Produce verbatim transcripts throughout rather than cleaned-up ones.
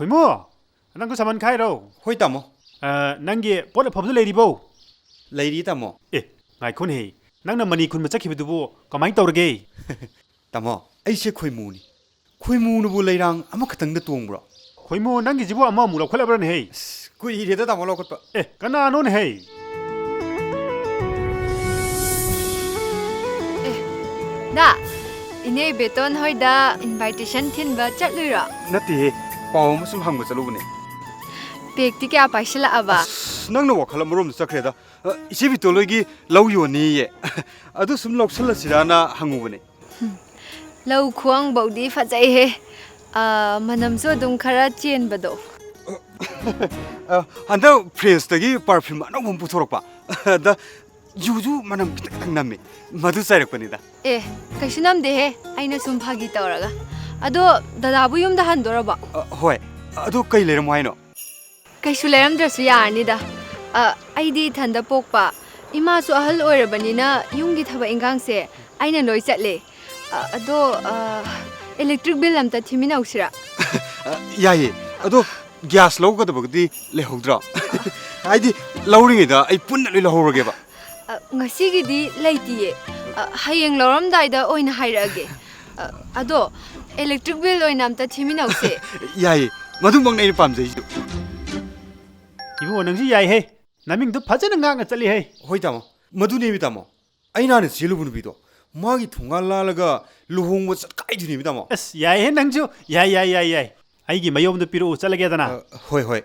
ꯈꯣꯏꯃꯨ, ꯅꯪꯁꯨ ꯁꯃꯟ ꯈꯥꯏꯔꯣ? ꯍꯣꯏ, ꯇꯥꯃꯣ꯫ ꯑ, ꯅꯪꯒꯤ ꯄꯣꯠ ꯑꯐꯕꯗꯨ ꯂꯩꯔꯤꯕꯣ? ꯂꯩꯔꯤ, ꯇꯥꯃꯣ꯫ ꯑꯦ, ꯉꯥꯏꯈꯣꯅꯦꯍꯦ꯫ ꯅꯪꯅ ꯃꯅꯤ ꯈꯨꯟꯕ ꯆꯠꯈꯤꯕꯗꯨꯕꯨ ꯀꯃꯥꯏꯅ ꯇꯧꯔꯒꯦ? ꯇꯥꯃꯣ, ꯑꯩꯁꯦ ꯈꯣꯏꯃꯨꯅꯤ꯫ ꯈꯣꯏꯃꯨꯅꯕꯨ ꯂꯩꯔꯥꯡ ꯑꯃꯈꯛꯇꯪꯗ ꯇꯣꯡꯕ꯭ꯔꯣ? ꯈꯣꯏꯃꯨ, ꯅꯪꯒꯤꯁꯤꯕꯨ ꯑꯃꯃꯨꯛ ꯂꯧꯈꯠꯂꯕ꯭ꯔꯅꯦꯍꯦ? ꯑꯁ, ꯀꯨꯏꯔꯦꯗ, ꯇꯥꯃꯣ, ꯂꯧꯈꯠꯄ꯫ ꯑꯦ, ꯀꯅꯥꯅꯣꯅꯦꯍꯦ? ꯑꯦ, ꯗꯥ, ꯏꯅꯦ ꯕꯦꯇꯣꯟ ꯍꯣꯏꯗ invitation ꯊꯤꯟꯕ ꯆꯠꯂꯨꯏꯔꯣ? ꯅꯠꯇꯦꯍꯦ, ꯄꯥꯎ ꯑꯃ ꯁꯨꯝ ꯍꯪꯕ ꯆꯠꯂꯨꯕꯅꯦ꯫ ꯕꯦꯒꯇꯤ ꯀꯌꯥ ꯄꯥꯏꯁꯤꯜꯂꯛꯑꯕ? ꯑꯁ, ꯅꯪꯅ ꯋꯥꯈꯜ ꯑꯃꯔꯣꯝꯗ ꯆꯠꯈ꯭ꯔꯦꯗ꯫ ꯑ, ꯏꯆꯦ ꯕꯤꯇꯣꯜ ꯍꯣꯏꯒꯤ ꯂꯧ ꯌꯣꯟꯅꯤꯌꯦ꯫ ꯑꯗꯨ ꯁꯨꯝ ꯂꯧꯁꯜꯂꯁꯤꯔꯥꯅ ꯍꯪꯉꯨꯕꯅꯦ꯫ ꯂꯧ ꯈꯨꯋꯥꯡꯕꯧꯗꯤ ꯐꯖꯩꯍꯦ꯫ ꯑ, ꯃꯅꯝꯁꯨ ꯑꯗꯨꯝ ꯈꯔ ꯆꯦꯟꯕꯗꯣ꯫ ꯑ, ꯍꯟꯗꯛ ꯐ꯭ꯔꯦꯟꯁꯇꯒꯤ perfume ꯑꯅꯧꯕ ꯑꯃ ꯄꯨꯊꯣꯔꯛꯄ꯫ ꯑꯗ ꯌꯨꯁꯨ ꯃꯅꯝ ꯈꯤꯇꯪ ꯈꯤꯇꯪ ꯅꯝꯃꯦ꯫ ꯃꯗꯨ ꯆꯥꯏꯔꯛꯄꯅꯤꯗ꯫ ꯑꯦ, ꯀꯩꯁꯨ ꯅꯝꯗꯦꯍꯦ꯫ ꯑꯩꯅ ꯁꯨꯝ ꯐꯥꯒꯤ ꯇꯧꯔꯒ꯫ ꯑꯗꯣ ꯗꯗꯥꯕꯨ ꯌꯨꯝꯗ ꯍꯟꯗꯣꯔꯕꯣ? ꯑ, ꯍꯣꯏ꯫ ꯑꯗꯨ ꯀꯩ ꯂꯩꯔꯝꯃꯣ ꯍꯥꯏꯅꯣ? ꯀꯩꯁꯨ ꯂꯩꯔꯝꯗ꯭ꯔꯁꯨ ꯌꯥꯔꯅꯤꯗ꯫ ꯑ, ꯑꯩꯗꯤ ꯏꯊꯟꯗ ꯄꯣꯛꯄ꯫ ꯏꯃꯥꯁꯨ ꯑꯍꯜ ꯑꯣꯏꯔꯕꯅꯤꯅ ꯌꯨꯝꯒꯤ ꯊꯕꯛ ꯏꯟꯈꯥꯡꯁꯦ ꯑꯩꯅ ꯂꯣꯏ ꯆꯠꯂꯦ꯫ ꯑ, ꯑꯗꯣ, ꯑ, electric bill ꯑꯝꯇ ꯊꯤꯃꯤꯟꯅꯧꯁꯤꯔꯥ? ꯑ, ꯌꯥꯏꯌꯦ꯫ ꯑꯗꯣ gas ꯂꯧꯒꯗꯕꯒꯗꯤ ꯂꯩꯍꯧꯗ꯭ꯔꯣ? ꯍꯥꯏꯗꯤ ꯂꯧꯔꯤꯉꯩꯗ ꯑꯩ ꯄꯨꯟꯅ ꯂꯣꯏ ꯂꯧꯍꯧꯔꯒꯦꯕ꯫ ꯑ, ꯉꯁꯤꯒꯤꯗꯤ ꯂꯩꯇꯤꯌꯦ꯫ ꯑ, ꯍꯌꯦꯡ ꯂꯧꯔꯝꯗꯥꯏꯗ ꯑꯣꯏꯅ ꯍꯥꯏꯔꯛꯑꯒꯦ꯫ ꯑ, ꯑꯗꯣ electric bill ꯑꯣꯏꯅ ꯑꯝꯇ ꯊꯤꯃꯤꯟꯅꯧꯁꯦ꯫ ꯌꯥꯏꯌꯦ꯫ ꯃꯗꯨꯃꯛꯅꯦ ꯑꯩꯅ ꯄꯥꯝꯖꯩꯁꯤꯁꯨ꯫ ꯏꯕꯨꯡꯉꯣ, ꯅꯪꯁꯨ ꯌꯥꯏꯍꯦ꯫ ꯅꯃꯤꯡꯗꯨ ꯐꯖꯅ ꯉꯥꯛꯅ ꯆꯠꯂꯤꯍꯦ꯫ ꯍꯣꯏ, ꯇꯥꯃꯣ꯫ ꯃꯗꯨꯅꯦꯃꯤ, ꯇꯥꯃꯣ꯫ ꯑꯩꯅ ꯍꯥꯟꯅ ꯆꯦꯜꯂꯨꯕ ꯅꯨꯄꯤꯗꯣ, ꯃꯥꯒꯤ ꯊꯣꯡꯒꯥꯜ ꯂꯥꯜꯂꯒ ꯂꯨꯍꯣꯡꯕ ꯆꯠꯈꯥꯏꯗꯨꯅꯦꯃꯤ, ꯇꯥꯃꯣ꯫ ꯑꯁ, ꯌꯥꯏꯍꯦ ꯅꯪꯁꯨ꯫ ꯌꯥꯏ, ꯌꯥꯏ, ꯌꯥꯏ, ꯌꯥꯏ꯫ ꯑꯩꯒꯤ ꯃꯌꯨꯝꯗ ꯄꯤꯔꯛꯎ, ꯆꯠꯂꯒꯦꯗꯅ꯫ ꯑ, ꯍꯣꯏ, ꯍꯣꯏ꯫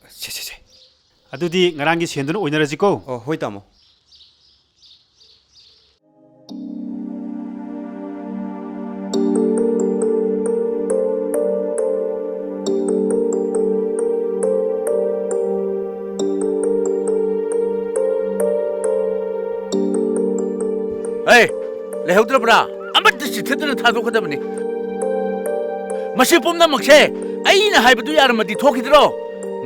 ꯁꯦ, ꯁꯦ, ꯁꯦ꯫ ꯑꯗꯨꯗꯤ ꯉꯔꯥꯡꯒꯤ ꯁꯦꯟꯗꯨꯅ ꯑꯣꯏꯅꯔꯁꯤꯀꯣ꯫ ꯑꯣ, ꯍꯣꯏ, ꯇꯥꯃꯣ꯫ ꯑꯦ, ꯂꯩꯍꯧꯗ꯭ꯔꯕ꯭ꯔꯥ? ꯑꯃꯠꯇ ꯆꯤꯠꯊꯗꯅ ꯊꯥꯗꯣꯛꯀꯗꯕꯅꯤ꯫ ꯃꯁꯤ ꯄꯨꯝꯅꯃꯛꯁꯦ ꯑꯩꯅ ꯍꯥꯏꯕꯗꯨ ꯌꯥꯔꯝꯃꯗꯤ ꯊꯣꯛꯈꯤꯗ꯭ꯔꯣ?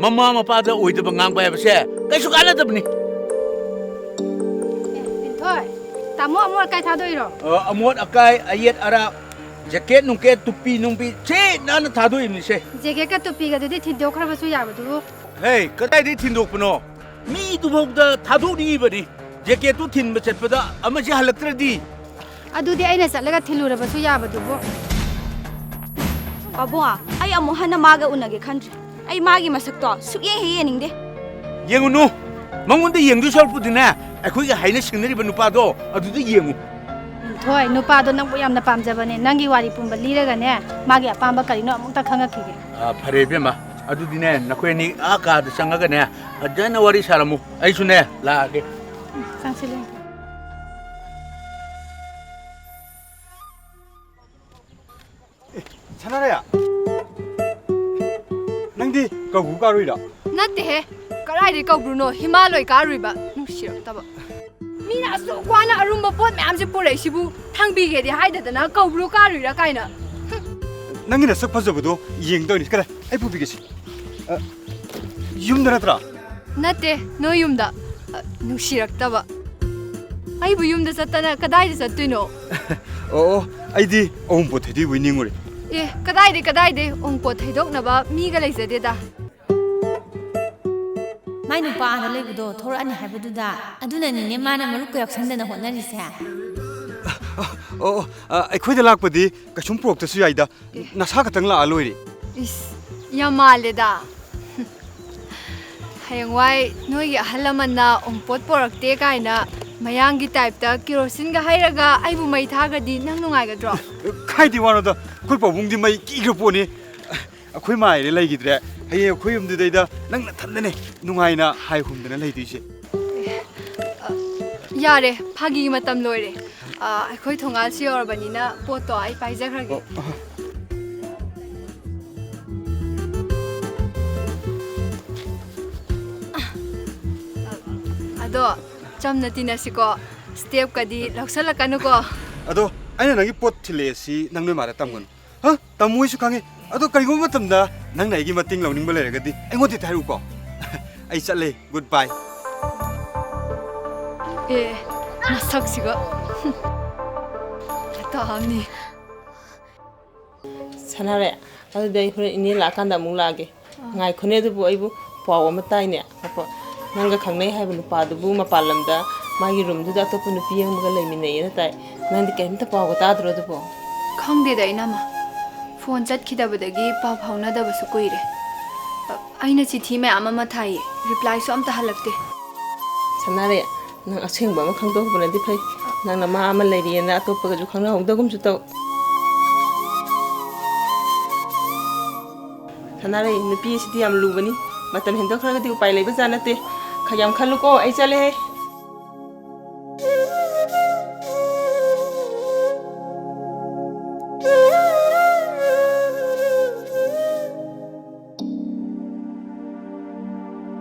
ꯃꯃꯥ ꯃꯄꯥꯗ ꯑꯣꯏꯗꯕ ꯉꯥꯡꯕ ꯍꯥꯏꯕꯁꯦ ꯀꯩꯁꯨ ꯀꯥꯟꯅꯗꯕꯅꯤ꯫ ꯑꯦ, ꯂꯤꯟꯊꯣꯏ, ꯇꯥꯃꯣ, ꯑꯃꯣꯠ ꯑꯀꯥꯏ ꯊꯥꯗꯣꯛꯏꯔꯣ? ꯑ, ꯑꯃꯣꯠ ꯑꯀꯥꯏ, ꯑꯌꯦꯠ ꯑꯔꯥꯛ, ꯖꯦꯀꯦꯠ ꯅꯨꯡꯀꯦꯠ, ꯇꯨꯄꯤ ꯅꯨꯡꯄꯤ ꯁꯤ ꯅꯥꯟꯅ ꯊꯥꯗꯣꯛꯏꯕꯅꯤꯁꯦ꯫ ꯖꯦꯀꯦꯠꯀ ꯇꯨꯄꯤꯒꯗꯨꯗꯤ ꯊꯤꯟꯗꯣꯛꯈ꯭ꯔꯕꯁꯨ ꯌꯥꯕꯗꯨꯕꯨ꯫ ꯍꯦ, ꯀꯗꯥꯏꯗꯒꯤ ꯊꯤꯟꯗꯣꯛꯄꯅꯣ? ꯃꯤꯗꯨꯐꯥꯎꯗ ꯊꯥꯗꯣꯛꯅꯤꯡꯉꯤꯕꯅꯤ꯫ ꯖꯦꯀꯦꯠꯇꯨ ꯊꯤꯟꯕ ꯆꯠꯄꯗ ꯑꯃꯁꯤ ꯍꯜꯂꯛꯇ꯭ꯔꯗꯤ꯫ ꯑꯗꯨꯗꯤ ꯑꯩꯅ ꯆꯠꯂꯒ ꯊꯤꯜꯂꯨꯔꯕꯁꯨ ꯌꯥꯕꯗꯨꯕꯨ꯫ ꯄꯥꯕꯨꯡ, ꯑꯩ ꯑꯃꯨꯛ ꯍꯟꯅ ꯃꯥꯒ ꯎꯅꯒꯦ ꯈꯟꯗ꯭ꯔꯦ꯫ ꯑꯩ ꯃꯥꯒꯤ ꯃꯁꯛꯇꯣ ꯁꯨꯛꯌꯦꯡ ꯍꯦꯛ ꯌꯦꯡꯅꯤꯡꯗꯦ꯫ ꯌꯦꯡꯉꯨꯅꯨ, ꯃꯉꯣꯟꯗ ꯌꯦꯡꯗꯣꯏ ꯁꯔꯨꯛꯄꯨꯗꯤꯅꯦ, ꯑꯩꯈꯣꯏꯒ ꯍꯥꯏꯅ ꯁꯤꯡꯅꯔꯤꯕ ꯅꯨꯄꯥꯗꯣ ꯑꯗꯨꯗ ꯌꯦꯡꯉꯨ꯫ ꯊꯣꯏ, ꯅꯨꯄꯥꯗꯣ ꯅꯪꯕꯨ ꯌꯥꯝꯅ ꯄꯥꯝꯖꯕꯅꯦ꯫ ꯅꯪꯒꯤ ꯋꯥꯔꯤ ꯄꯨꯝꯕ ꯂꯤꯔꯒꯅꯦ, ꯃꯥꯒꯤ ꯑꯄꯥꯝꯕ ꯀꯔꯤꯅꯣ ꯑꯃꯨꯛꯇ ꯈꯪꯉꯛꯈꯤꯒꯦ꯫ ꯑ, ꯐꯔꯦ ꯏꯕꯦꯝꯃ, ꯑꯗꯨꯗꯤꯅꯦ, ꯅꯈꯣꯏ ꯑꯅꯤ ꯑꯥ ꯀꯥꯗ ꯆꯪꯉꯒꯅꯦ, ꯐꯖꯅ ꯋꯥꯔꯤ ꯁꯥꯔꯝꯃꯨ꯫ ꯑꯩꯁꯨꯅꯦ, ꯂꯥꯛꯑꯒꯦ꯫ ꯆꯪꯁꯤꯜꯂꯨ꯫ ꯑꯦ, ꯁꯅꯥꯔꯩ, ꯅꯪꯗꯤ ꯀꯧꯕ꯭ꯔꯨ ꯀꯥꯔꯨꯏꯔꯣ? ꯅꯠꯇꯦꯍꯦ, ꯀꯗꯥꯏꯗꯩ ꯀꯧꯕ꯭ꯔꯨꯅꯣ? ꯍꯤꯃꯥꯂꯣꯏ ꯀꯥꯔꯨꯏꯕ, ꯅꯨꯡꯁꯤꯔꯛꯇꯕ꯫ ꯃꯤꯅ ꯑꯁꯨꯛ ꯋꯥꯅ ꯑꯔꯨꯝꯕ ꯄꯣꯠ ꯃꯌꯥꯝꯁꯦ ꯄꯨꯔꯛꯏꯁꯤꯕꯨ ꯊꯥꯡꯕꯤꯒꯦꯗꯤ ꯍꯥꯏꯗꯗꯅ ꯀꯧꯕ꯭ꯔꯨ ꯀꯥꯔꯨꯏꯔꯥ ꯀꯥꯏꯅ꯫ ꯍꯨꯝ꯫ ꯅꯪꯒꯤ ꯅꯁꯛ ꯐꯖꯕꯗꯣ ꯌꯦꯡꯗꯣꯏꯅꯤ꯫ ꯀꯗꯥꯏ? ꯑꯩ ꯄꯨꯕꯤꯒꯦꯁꯦ꯫ ꯑ, ꯌꯨꯝꯗ ꯅꯠꯇ꯭ꯔꯥ? ꯅꯠꯇꯦ, ꯅꯣꯏ ꯌꯨꯝꯗ꯫ ꯑ, ꯅꯨꯡꯁꯤꯔꯛꯇꯕ꯫ ꯑꯩꯕꯨ ꯌꯨꯝꯗ ꯆꯠꯇꯅ ꯀꯗꯥꯏꯗ ꯆꯠꯇꯣꯏꯅꯣ? ꯑꯣ, ꯑꯣ, ꯑꯩꯗꯤ ꯑꯋꯨꯟꯄꯣꯠ ꯊꯩꯗꯣꯛꯏꯕꯣꯏ ꯅꯤꯡꯉꯨꯔꯦ꯫ ꯑꯦ, ꯀꯗꯥꯏꯗꯩ, ꯀꯗꯥꯏꯗꯩ? ꯑꯋꯨꯟꯄꯣꯠ ꯊꯩꯗꯣꯛꯅꯕ ꯃꯤꯒ ꯂꯩꯖꯗꯦꯗ꯫ ꯃꯥꯏ ꯅꯨꯄꯥ ꯑꯥꯗ ꯂꯩꯕꯗꯣ ꯊꯣꯔꯛꯑꯅꯤ ꯍꯥꯏꯕꯗꯨꯗ, ꯑꯗꯨꯅꯅꯤꯅꯦ ꯃꯥꯅ ꯃꯔꯨꯞꯀ ꯌꯥꯎꯁꯟꯗꯅ ꯍꯣꯠꯅꯔꯤꯁꯦ꯫ ꯑꯣ, ꯑꯣ, ꯑ, ꯑꯩꯈꯣꯏꯗ ꯂꯥꯛꯄꯗꯤ ꯀꯩꯁꯨꯝ ꯄꯨꯔꯛꯇ꯭ꯔꯁꯨ ꯌꯥꯏꯗ꯫ ꯑꯦ꯫ ꯅꯁꯥ ꯈꯛꯇꯪ ꯂꯥꯛꯑ ꯂꯣꯏꯔꯦ꯫ ꯏꯁ, ꯌꯥꯝ ꯃꯥꯜꯂꯦꯗ꯫ ꯍꯌꯦꯡꯋꯥꯏ ꯅꯣꯏꯒꯤ ꯑꯍꯜ ꯂꯃꯟꯅ ꯑꯋꯨꯟꯄꯣꯠ ꯄꯣꯔꯛꯇꯦ ꯀꯥꯏꯅ ꯃꯌꯥꯡꯒꯤ ꯇꯥꯏꯞꯇ ꯀꯦꯔꯣꯁꯤꯟꯒ ꯍꯩꯔꯒ ꯑꯩꯕꯨ ꯃꯩ ꯊꯥꯈ꯭ꯔꯗꯤ ꯅꯪ ꯅꯨꯡꯉꯥꯏꯒꯗ꯭ꯔꯣ? ꯀꯥꯏꯗꯩ ꯋꯥꯅꯣꯗ, ꯑꯩꯈꯣꯏ ꯄꯥꯕꯨꯡꯗꯤ ꯃꯩ ꯀꯤꯈ꯭ꯔ ꯄꯣꯠꯅꯤ꯫ ꯑꯩꯈꯣꯏ ꯃꯥꯏꯔꯦ ꯂꯩꯈꯤꯗ꯭ꯔꯦ꯫ ꯍꯌꯦꯡ ꯑꯩꯈꯣꯏ ꯌꯨꯝꯗꯨꯗꯩꯗ ꯅꯪ ꯅꯊꯟꯗꯅꯦ ꯅꯨꯡꯉꯥꯏꯅ ꯍꯥꯏ ꯍꯨꯝꯗꯅ ꯂꯩꯗꯣꯏꯁꯦ꯫ ꯑ, ꯌꯥꯔꯦ, ꯐꯥꯒꯤ ꯃꯇꯝ ꯂꯣꯏꯔꯦ꯫ ꯑ, ꯑꯩꯈꯣꯏ ꯊꯣꯡꯒꯥꯜꯁꯨ ꯌꯧꯔꯕꯅꯤꯅ ꯄꯣꯠꯇꯣ ꯑꯩ ꯄꯥꯏꯖꯈ꯭ꯔꯒꯦ꯫ ꯑꯣ, ꯑ꯫ ꯑꯗꯣ, ꯆꯝꯅ ꯇꯤꯟꯅꯁꯤꯀꯣ꯫ ꯁ꯭ꯇꯦꯞꯀꯗꯤ ꯂꯧꯁꯜꯂꯛꯀꯅꯨꯀꯣ꯫ ꯑꯗꯣ, ꯑꯩꯅ ꯅꯪꯒꯤ ꯄꯣꯠ ꯊꯤꯜꯂꯛꯑꯦ ꯁꯤ ꯅꯪ ꯅꯣꯏ ꯃꯥꯗ ꯇꯝꯒꯅꯨ꯫ ꯍꯥ? ꯇꯝꯃꯣꯏꯁꯨ ꯈꯪꯉꯤ꯫ ꯑꯗꯣ ꯀꯔꯤꯒꯨꯝꯕ ꯃꯇꯝꯗ ꯅꯪꯅ ꯑꯩꯒꯤ ꯃꯇꯦꯡ ꯂꯧꯅꯤꯡꯕ ꯂꯩꯔꯒꯗꯤ ꯑꯩꯉꯣꯟꯗ ꯍꯦꯛꯇ ꯍꯥꯏꯔꯛꯎꯀꯣ꯫ ꯑꯩ ꯆꯠꯂꯦ꯫ Goodbye꯫ ꯑꯦ, ꯃꯁꯛꯁꯤꯒ꯫ ꯇꯥꯕꯅꯤ꯫ ꯁꯅꯥꯔꯩ, ꯑꯗꯨꯗꯤ ꯑꯩ ꯍꯣꯔꯦꯟ ꯏꯅꯦ ꯂꯥꯛꯑꯀꯥꯟꯗ ꯑꯃꯨꯛ ꯂꯥꯛꯑꯒꯦ꯫ ꯑꯥ꯫ ꯉꯥꯏꯈꯣꯅꯦ, ꯑꯗꯨꯕꯨ ꯑꯩꯕꯨ ꯄꯥꯎ ꯑꯃ ꯇꯥꯏꯅꯦ꯫ ꯉꯥꯏꯈꯣ, ꯅꯪꯒ ꯈꯪꯅꯩ ꯍꯥꯏꯕ ꯅꯨꯄꯥꯗꯨꯕꯨ ꯃꯄꯥꯟ ꯂꯝꯗ ꯃꯥꯒꯤ ꯔꯨꯝꯗꯨꯗ ꯑꯇꯣꯞꯄ ꯅꯨꯄꯤ ꯑꯃꯒ ꯂꯩꯃꯤꯟꯅꯩꯌꯦꯅ ꯇꯥꯏ꯫ ꯅꯪꯗꯤ ꯀꯔꯤꯝꯇ ꯄꯥꯎꯒ ꯇꯥꯗ꯭ꯔꯣ ꯑꯗꯨꯕꯣ? ꯈꯪꯗꯦꯗ, ꯏꯅꯝꯃ꯫ ꯐꯣꯟ ꯆꯠꯈꯤꯗꯕꯗꯒꯤ ꯄꯥꯎ ꯐꯥꯎꯅꯗꯕꯁꯨ ꯀꯨꯏꯔꯦ꯫ ꯑ, ꯑꯩꯅ ꯆꯤꯊꯤ ꯃꯌꯥꯝ ꯑꯃ ꯊꯥꯏꯌꯦ, ꯔꯤꯄ꯭ꯂꯥꯏꯁꯨ ꯑꯝꯇ ꯍꯜꯂꯛꯇꯦ꯫ ꯁꯅꯥꯔꯩ, ꯅꯪ ꯑꯁꯦꯡꯕ ꯑꯃ ꯈꯪꯗꯣꯛꯄꯅꯗꯤ ꯐꯩ꯫ ꯅꯪꯅ ꯃꯥ ꯑꯃ ꯂꯩꯔꯤꯑꯅ ꯑꯇꯣꯞꯄꯒꯁꯨ ꯈꯪꯅꯍꯧꯗꯒꯨꯝꯁꯨ ꯇꯧ꯫ ꯁꯅꯥꯔꯩ, ꯅꯨꯄꯤ ꯑꯁꯤꯗꯤ ꯌꯥꯝ ꯂꯨꯕꯅꯤ꯫ ꯃꯇꯝ ꯍꯦꯟꯗꯣꯛꯈ꯭ꯔꯒꯗꯤ ꯎꯄꯥꯏ ꯂꯩꯕ ꯖꯥꯠ ꯅꯠꯇꯦ꯫ ꯈꯔ ꯌꯥꯝ ꯈꯜꯂꯨꯀꯣ, ꯑꯩ ꯆꯠꯂꯦꯍꯦ꯫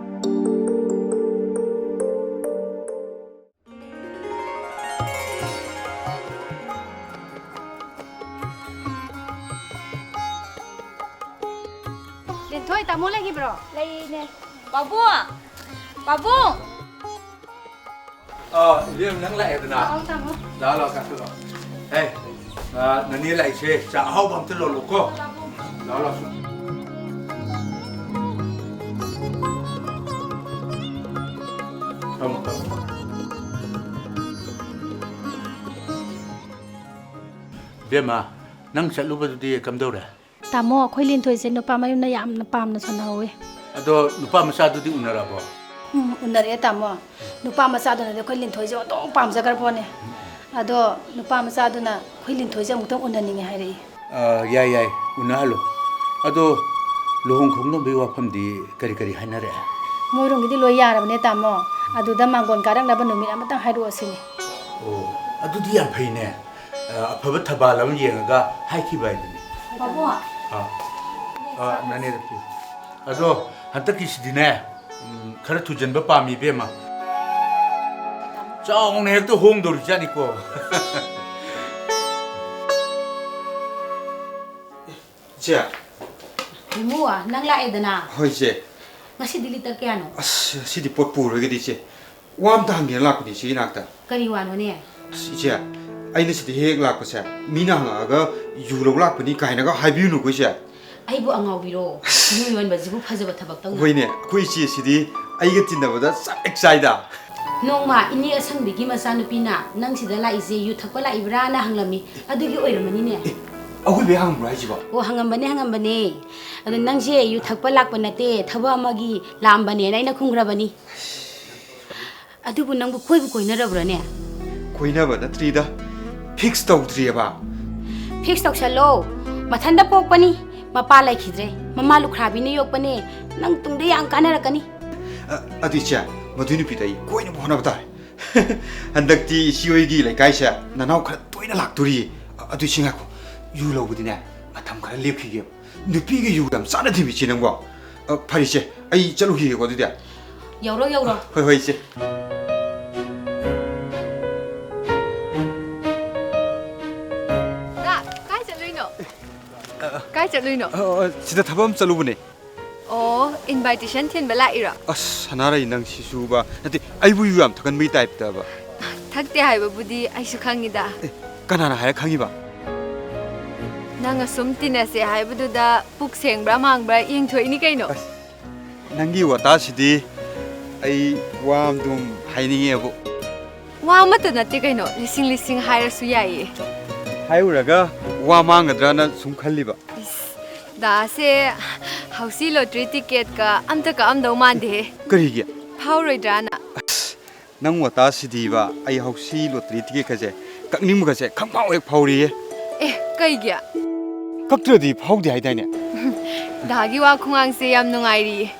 ꯂꯤꯟꯊꯣꯏ, ꯇꯥꯃꯣ ꯂꯩꯈꯤꯕ꯭ꯔꯣ? ꯂꯩꯅꯦ꯫ ꯄꯥꯕꯨꯡ! ꯄꯥꯕꯨꯡ! ꯑ, ꯏꯕꯦꯝ, ꯅꯪ ꯂꯥꯛꯑꯦꯗꯅ? ꯂꯥꯛꯑꯣ, ꯇꯥꯃꯣ꯫ ꯂꯥꯛꯑꯣ, ꯂꯥꯛꯑꯣ, ꯀꯥꯈꯠꯂꯣ꯫ ꯑꯦ, ꯑ, ꯅꯅꯦ ꯂꯥꯛꯏꯁꯦ, ꯆꯥ ꯑꯍꯥꯎꯕ ꯑꯝꯇ ꯂꯣꯜꯂꯨꯀꯣ꯫ ꯂꯥꯛꯑꯣ, ꯂꯥꯛꯑꯣ꯫ ꯐꯝꯃꯣ, ꯐꯝꯃꯣ꯫ ꯏꯕꯦꯝꯃ, ꯅꯪ ꯆꯠꯂꯨꯕꯗꯨꯗꯤ ꯀꯝꯗꯧꯔꯦ? ꯇꯥꯃꯣ, ꯑꯩꯈꯣꯏ ꯂꯤꯟꯊꯣꯏꯁꯦ ꯅꯨꯄꯥ ꯃꯌꯨꯝꯅ ꯌꯥꯝꯅ ꯄꯥꯝꯅ ꯁꯥꯟꯅꯍꯧꯋꯤ꯫ ꯑꯗꯣ ꯅꯨꯄꯥ ꯃꯆꯥꯗꯨꯗꯤ ꯎꯅꯔꯕꯣ? ꯎꯝ, ꯎꯅꯔꯛꯑꯦ, ꯇꯥꯃꯣ꯫ ꯅꯨꯄꯥ ꯃꯆꯥꯗꯨꯅꯗꯤ ꯑꯩꯈꯣꯏ ꯂꯤꯟꯊꯣꯏꯁꯦ ꯑꯣꯟꯊꯣꯛ ꯄꯥꯝꯖꯈ꯭ꯔ ꯄꯣꯠꯅꯤ꯫ ꯑꯗꯣ ꯅꯨꯄꯥ ꯃꯆꯥꯗꯨꯅ ꯑꯩꯈꯣꯏ ꯂꯤꯟꯊꯣꯏꯁꯦ ꯑꯃꯨꯛꯇꯪ ꯎꯅꯅꯤꯡꯉꯦ ꯍꯥꯏꯔꯛꯏ꯫ ꯑ, ꯌꯥꯏ, ꯌꯥꯏ, ꯎꯅꯍꯜꯂꯣ꯫ ꯑꯗꯣ ꯂꯨꯍꯣꯡ ꯈꯣꯡꯗꯣꯡꯕꯒꯤ ꯋꯥꯐꯝꯗꯤ ꯀꯔꯤ ꯀꯔꯤ ꯍꯥꯏꯅꯔꯛꯑꯦ? ꯃꯣꯏꯔꯣꯝꯒꯤꯗꯤ ꯂꯣꯏ ꯌꯥꯔꯕꯅꯦ, ꯇꯥꯃꯣ꯫ ꯑꯗꯨꯗ ꯃꯥꯡꯒꯣꯟ ꯀꯥꯔꯛꯅꯕ ꯅꯨꯃꯤꯠ ꯑꯃꯇꯪ ꯍꯥꯏꯔꯛꯑꯣ ꯁꯤꯅꯤ꯫ ꯑꯣ, ꯑꯗꯨꯗꯤ ꯌꯥꯝ ꯐꯩꯅꯦ꯫ ꯑ, ꯑꯐꯕ ꯊꯧꯕꯥꯜ ꯑꯃ ꯌꯦꯡꯉꯒ ꯍꯥꯏꯈꯤꯕ ꯍꯥꯏꯗꯨꯅꯤ꯫ ꯄꯥꯕꯨꯡ꯫ ꯑ, ꯑ, ꯅꯅꯦꯗ ꯄꯤꯌꯨ꯫ ꯑꯗꯣ ꯍꯟꯗꯛꯀꯤꯁꯤꯗꯤꯅꯦ, ꯎꯝ, ꯈꯔ ꯊꯨꯖꯟꯕ ꯄꯥꯝꯃꯤ, ꯏꯕꯦꯝꯃ꯫ ꯆꯥꯎꯅ ꯍꯦꯛꯇ ꯍꯣꯡꯗꯧꯔꯤꯖꯥꯠꯅꯤꯀꯣ꯫ ꯏꯆꯦ꯫ ꯏꯕꯨꯡꯉꯣ, ꯅꯪ ꯂꯥꯛꯑꯦꯗꯅ? ꯍꯣꯏ, ꯏꯆꯦ꯫ ꯉꯁꯤꯗꯤ ꯂꯤꯇꯔ ꯀꯌꯥꯅꯣ? ꯑꯁ, ꯉꯁꯤꯗꯤ ꯄꯣꯠ ꯄꯨꯔꯣꯏꯒꯦꯗꯤ, ꯏꯆꯦ꯫ ꯋꯥ ꯑꯝꯇ ꯍꯪꯒꯦꯅ ꯂꯥꯛꯄꯅꯦ ꯏꯆꯦ ꯏꯅꯥꯛꯇ꯫ ꯀꯔꯤ ꯋꯥꯅꯣꯅꯦ? ꯑꯁ, ꯏꯆꯦ, ꯑꯩꯅ ꯁꯤꯗ ꯍꯦꯛ ꯍꯦꯛ ꯂꯥꯛꯄꯁꯦ, ꯃꯤꯅ ꯍꯪꯉꯛꯑꯒ ꯌꯨ ꯂꯧ ꯂꯥꯛꯄꯅꯤ ꯀꯥꯏꯅꯒ ꯍꯥꯏꯕꯤꯔꯨꯅꯨꯀꯣ, ꯏꯆꯦ꯫ ꯑꯩꯕꯨ ꯑꯉꯥꯎꯕꯤꯔꯣ? ꯌꯨ ꯌꯣꯟꯕꯁꯤꯕꯨ ꯐꯖꯕ ꯊꯕꯛ ꯇꯧꯅ? ꯍꯣꯏꯅꯦ, ꯑꯩꯈꯣꯏ ꯏꯆꯦꯁꯤꯗꯤ ꯑꯩꯒ ꯇꯤꯟꯅꯕꯗ ꯆꯞ ꯍꯦꯛ ꯆꯥꯏꯗ꯫ ꯅꯣꯡꯃ ꯏꯅꯦ ꯑꯁꯪꯕꯤꯒꯤ ꯃꯆꯥꯅꯨꯄꯤꯅ ꯅꯪ ꯁꯤꯗ ꯂꯥꯛꯏꯁꯦ ꯌꯨ ꯊꯛꯄ ꯂꯥꯛꯏꯕ꯭ꯔꯥꯅ ꯍꯪꯂꯝꯃꯤ꯫ ꯑꯗꯨꯒꯤ ꯑꯣꯏꯔꯝꯃꯅꯤꯅꯦ꯫ ꯑꯦ, ꯑꯩꯈꯣꯏ ꯕꯦꯛ ꯍꯪꯕ꯭ꯔꯣ ꯍꯥꯏꯁꯤꯕꯣ? ꯑꯣ, ꯍꯪꯉꯝꯕꯅꯦ, ꯍꯪꯉꯝꯕꯅꯦ꯫ ꯑꯗꯣ ꯅꯪꯁꯦ ꯌꯨ ꯊꯛꯄ ꯂꯥꯛꯄ ꯅꯠꯇꯦ, ꯊꯕꯛ ꯑꯃꯒꯤ ꯂꯥꯛꯑꯝꯕꯅꯦꯅ ꯑꯩꯅ ꯈꯨꯝꯈ꯭ꯔꯕꯅꯤ꯫ ꯑꯗꯨꯕꯨ ꯅꯪꯕꯨ ꯀꯣꯏꯕꯨ ꯀꯣꯏꯅꯔꯕ꯭ꯔꯥꯅꯦ? ꯀꯣꯏꯅꯕ ꯅꯠꯇ꯭ꯔꯤꯗ, ꯐꯤꯛꯁ ꯇꯧꯗ꯭ꯔꯤꯑꯕ꯫ ꯐꯤꯛꯁ ꯇꯧꯁꯜꯂꯣ꯫ ꯃꯊꯟꯇ ꯄꯣꯛꯄꯅꯤ, ꯃꯄꯥ ꯂꯩꯈꯤꯗ꯭ꯔꯦ꯫ ꯃꯃꯥ ꯂꯨꯈ꯭ꯔꯥꯕꯤꯅ ꯌꯣꯛꯄꯅꯦ꯫ ꯅꯪ ꯇꯨꯡꯗ ꯌꯥꯝ ꯀꯥꯟꯅꯔꯛꯀꯅꯤ꯫ ꯑ, ꯑꯗꯨ ꯏꯆꯦ, ꯃꯗꯨꯏ ꯅꯨꯄꯤꯗꯣ ꯑꯩ ꯀꯣꯏꯅꯕ ꯍꯣꯠꯅꯕ ꯇꯥꯔꯦ꯫ ꯍꯟꯗꯛꯇꯤ ꯏꯆꯦ ꯍꯣꯏꯒꯤ ꯂꯩꯀꯥꯏꯁꯦ ꯅꯅꯥꯎ ꯈꯔ ꯇꯣꯏꯅ ꯂꯥꯛꯇꯣꯔꯤꯌꯦ꯫ ꯑ, ꯑꯗꯨ ꯏꯆꯦ ꯉꯥꯏꯈꯣ, ꯌꯨ ꯂꯧꯕꯗꯤꯅꯦ ꯃꯇꯝ ꯈꯔ ꯂꯦꯞꯈꯤꯒꯦꯕ꯫ ꯅꯨꯄꯤꯒ ꯌꯨ ꯌꯥꯝ ꯆꯥꯟꯅꯗꯦꯕ ꯏꯆꯦ ꯅꯪꯕꯣ꯫ ꯑ, ꯐꯔꯦ ꯏꯆꯦ, ꯑꯩ ꯆꯠꯂꯨꯈꯤꯒꯦꯀꯣ ꯑꯗꯨꯗꯤ꯫ ꯌꯧꯔꯣ, ꯌꯧꯔꯣ꯫ ꯍꯣꯏ, ꯍꯣꯏ, ꯏꯆꯦ꯫ ꯗꯥ, ꯀꯥꯏ ꯆꯠꯂꯨꯏꯅꯣ? ꯑ, ꯑ꯫ ꯀꯥꯏ ꯆꯠꯂꯨꯏꯅꯣ? ꯑ, ꯑ, ꯁꯤꯗ ꯊꯕꯛ ꯑꯃ ꯆꯠꯂꯨꯕꯅꯦ꯫ ꯑꯣ, invitation ꯊꯤꯟꯕ ꯂꯥꯛꯏꯔꯣ? ꯑꯁ, ꯁꯅꯥꯔꯩ, ꯅꯪ ꯁꯤꯁꯨꯕ꯫ ꯅꯠꯇꯦ, ꯑꯩꯕꯨ ꯌꯨ ꯌꯥꯝ ꯊꯛꯀꯟꯕꯒꯤ ꯇꯥꯏꯞꯇꯕ꯫ ꯊꯛꯇꯦ ꯍꯥꯏꯕꯕꯨꯗꯤ ꯑꯩꯁꯨ ꯈꯪꯉꯤꯗ꯫ ꯑꯦ, ꯀꯅꯥꯅ ꯍꯥꯏꯔ ꯈꯪꯉꯤꯕ? ꯅꯪ ꯑꯁꯨꯝ ꯇꯤꯟꯅꯁꯦ ꯍꯥꯏꯕꯗꯨꯗ ꯄꯨꯛ ꯁꯦꯡꯕ꯭ꯔꯥ ꯃꯥꯡꯕ꯭ꯔꯥ ꯌꯦꯡꯊꯣꯛꯏꯅꯤ ꯀꯩꯅꯣ꯫ ꯑꯁ, ꯅꯪꯒꯤ ꯋꯥꯇꯥꯁꯤꯗꯤ ꯑꯩ ꯋꯥ ꯑꯃꯗꯨꯝ ꯍꯥꯏꯅꯤꯡꯉꯦꯕꯨ꯫ ꯋꯥ ꯑꯃꯠꯇ ꯅꯠꯇꯦ ꯀꯩꯅꯣ, ꯂꯤꯁꯤꯡ ꯂꯤꯁꯤꯡ ꯍꯥꯏꯔꯁꯨ ꯌꯥꯏꯌꯦ꯫ ꯍꯥꯏꯔꯨꯔꯒ ꯋꯥ ꯃꯥꯡꯒꯗ꯭ꯔꯅ ꯁꯨꯝ ꯈꯜꯂꯤꯕ꯫ ꯏꯁ, ꯗꯥꯁꯦ ꯍꯧꯁꯤ ꯂꯣꯇ꯭ꯔꯤ ꯇꯤꯀꯦꯠꯀ ꯑꯝꯇ ꯀꯛꯑꯝꯗꯧ ꯃꯥꯟꯗꯦꯍꯦ꯫ ꯀꯔꯤꯒꯤ? ꯐꯥꯎꯔꯣꯏꯗ꯭ꯔꯥꯅ꯫ ꯑꯁ, ꯅꯪ ꯋꯥꯇꯥꯁꯤꯗꯤꯕ, ꯑꯩ ꯍꯧꯁꯤ ꯂꯣꯇ꯭ꯔꯤ ꯇꯤꯀꯦꯠꯀꯁꯦ ꯀꯛꯅꯤꯡꯕꯒꯁꯦ ꯈꯪꯐꯥꯎ ꯍꯦꯛ ꯐꯥꯎꯔꯤꯌꯦ꯫ ꯑꯦ, ꯀꯩꯒꯤ? ꯀꯛꯇ꯭ꯔꯗꯤ ꯐꯥꯎꯗꯦ ꯍꯥꯏꯗꯥꯏꯅꯦ? ꯗꯥꯒꯤ ꯋꯥ ꯈꯨꯉꯥꯡꯁꯦ ꯌꯥꯝ ꯅꯨꯡꯉꯥꯏꯔꯤꯌꯦ꯫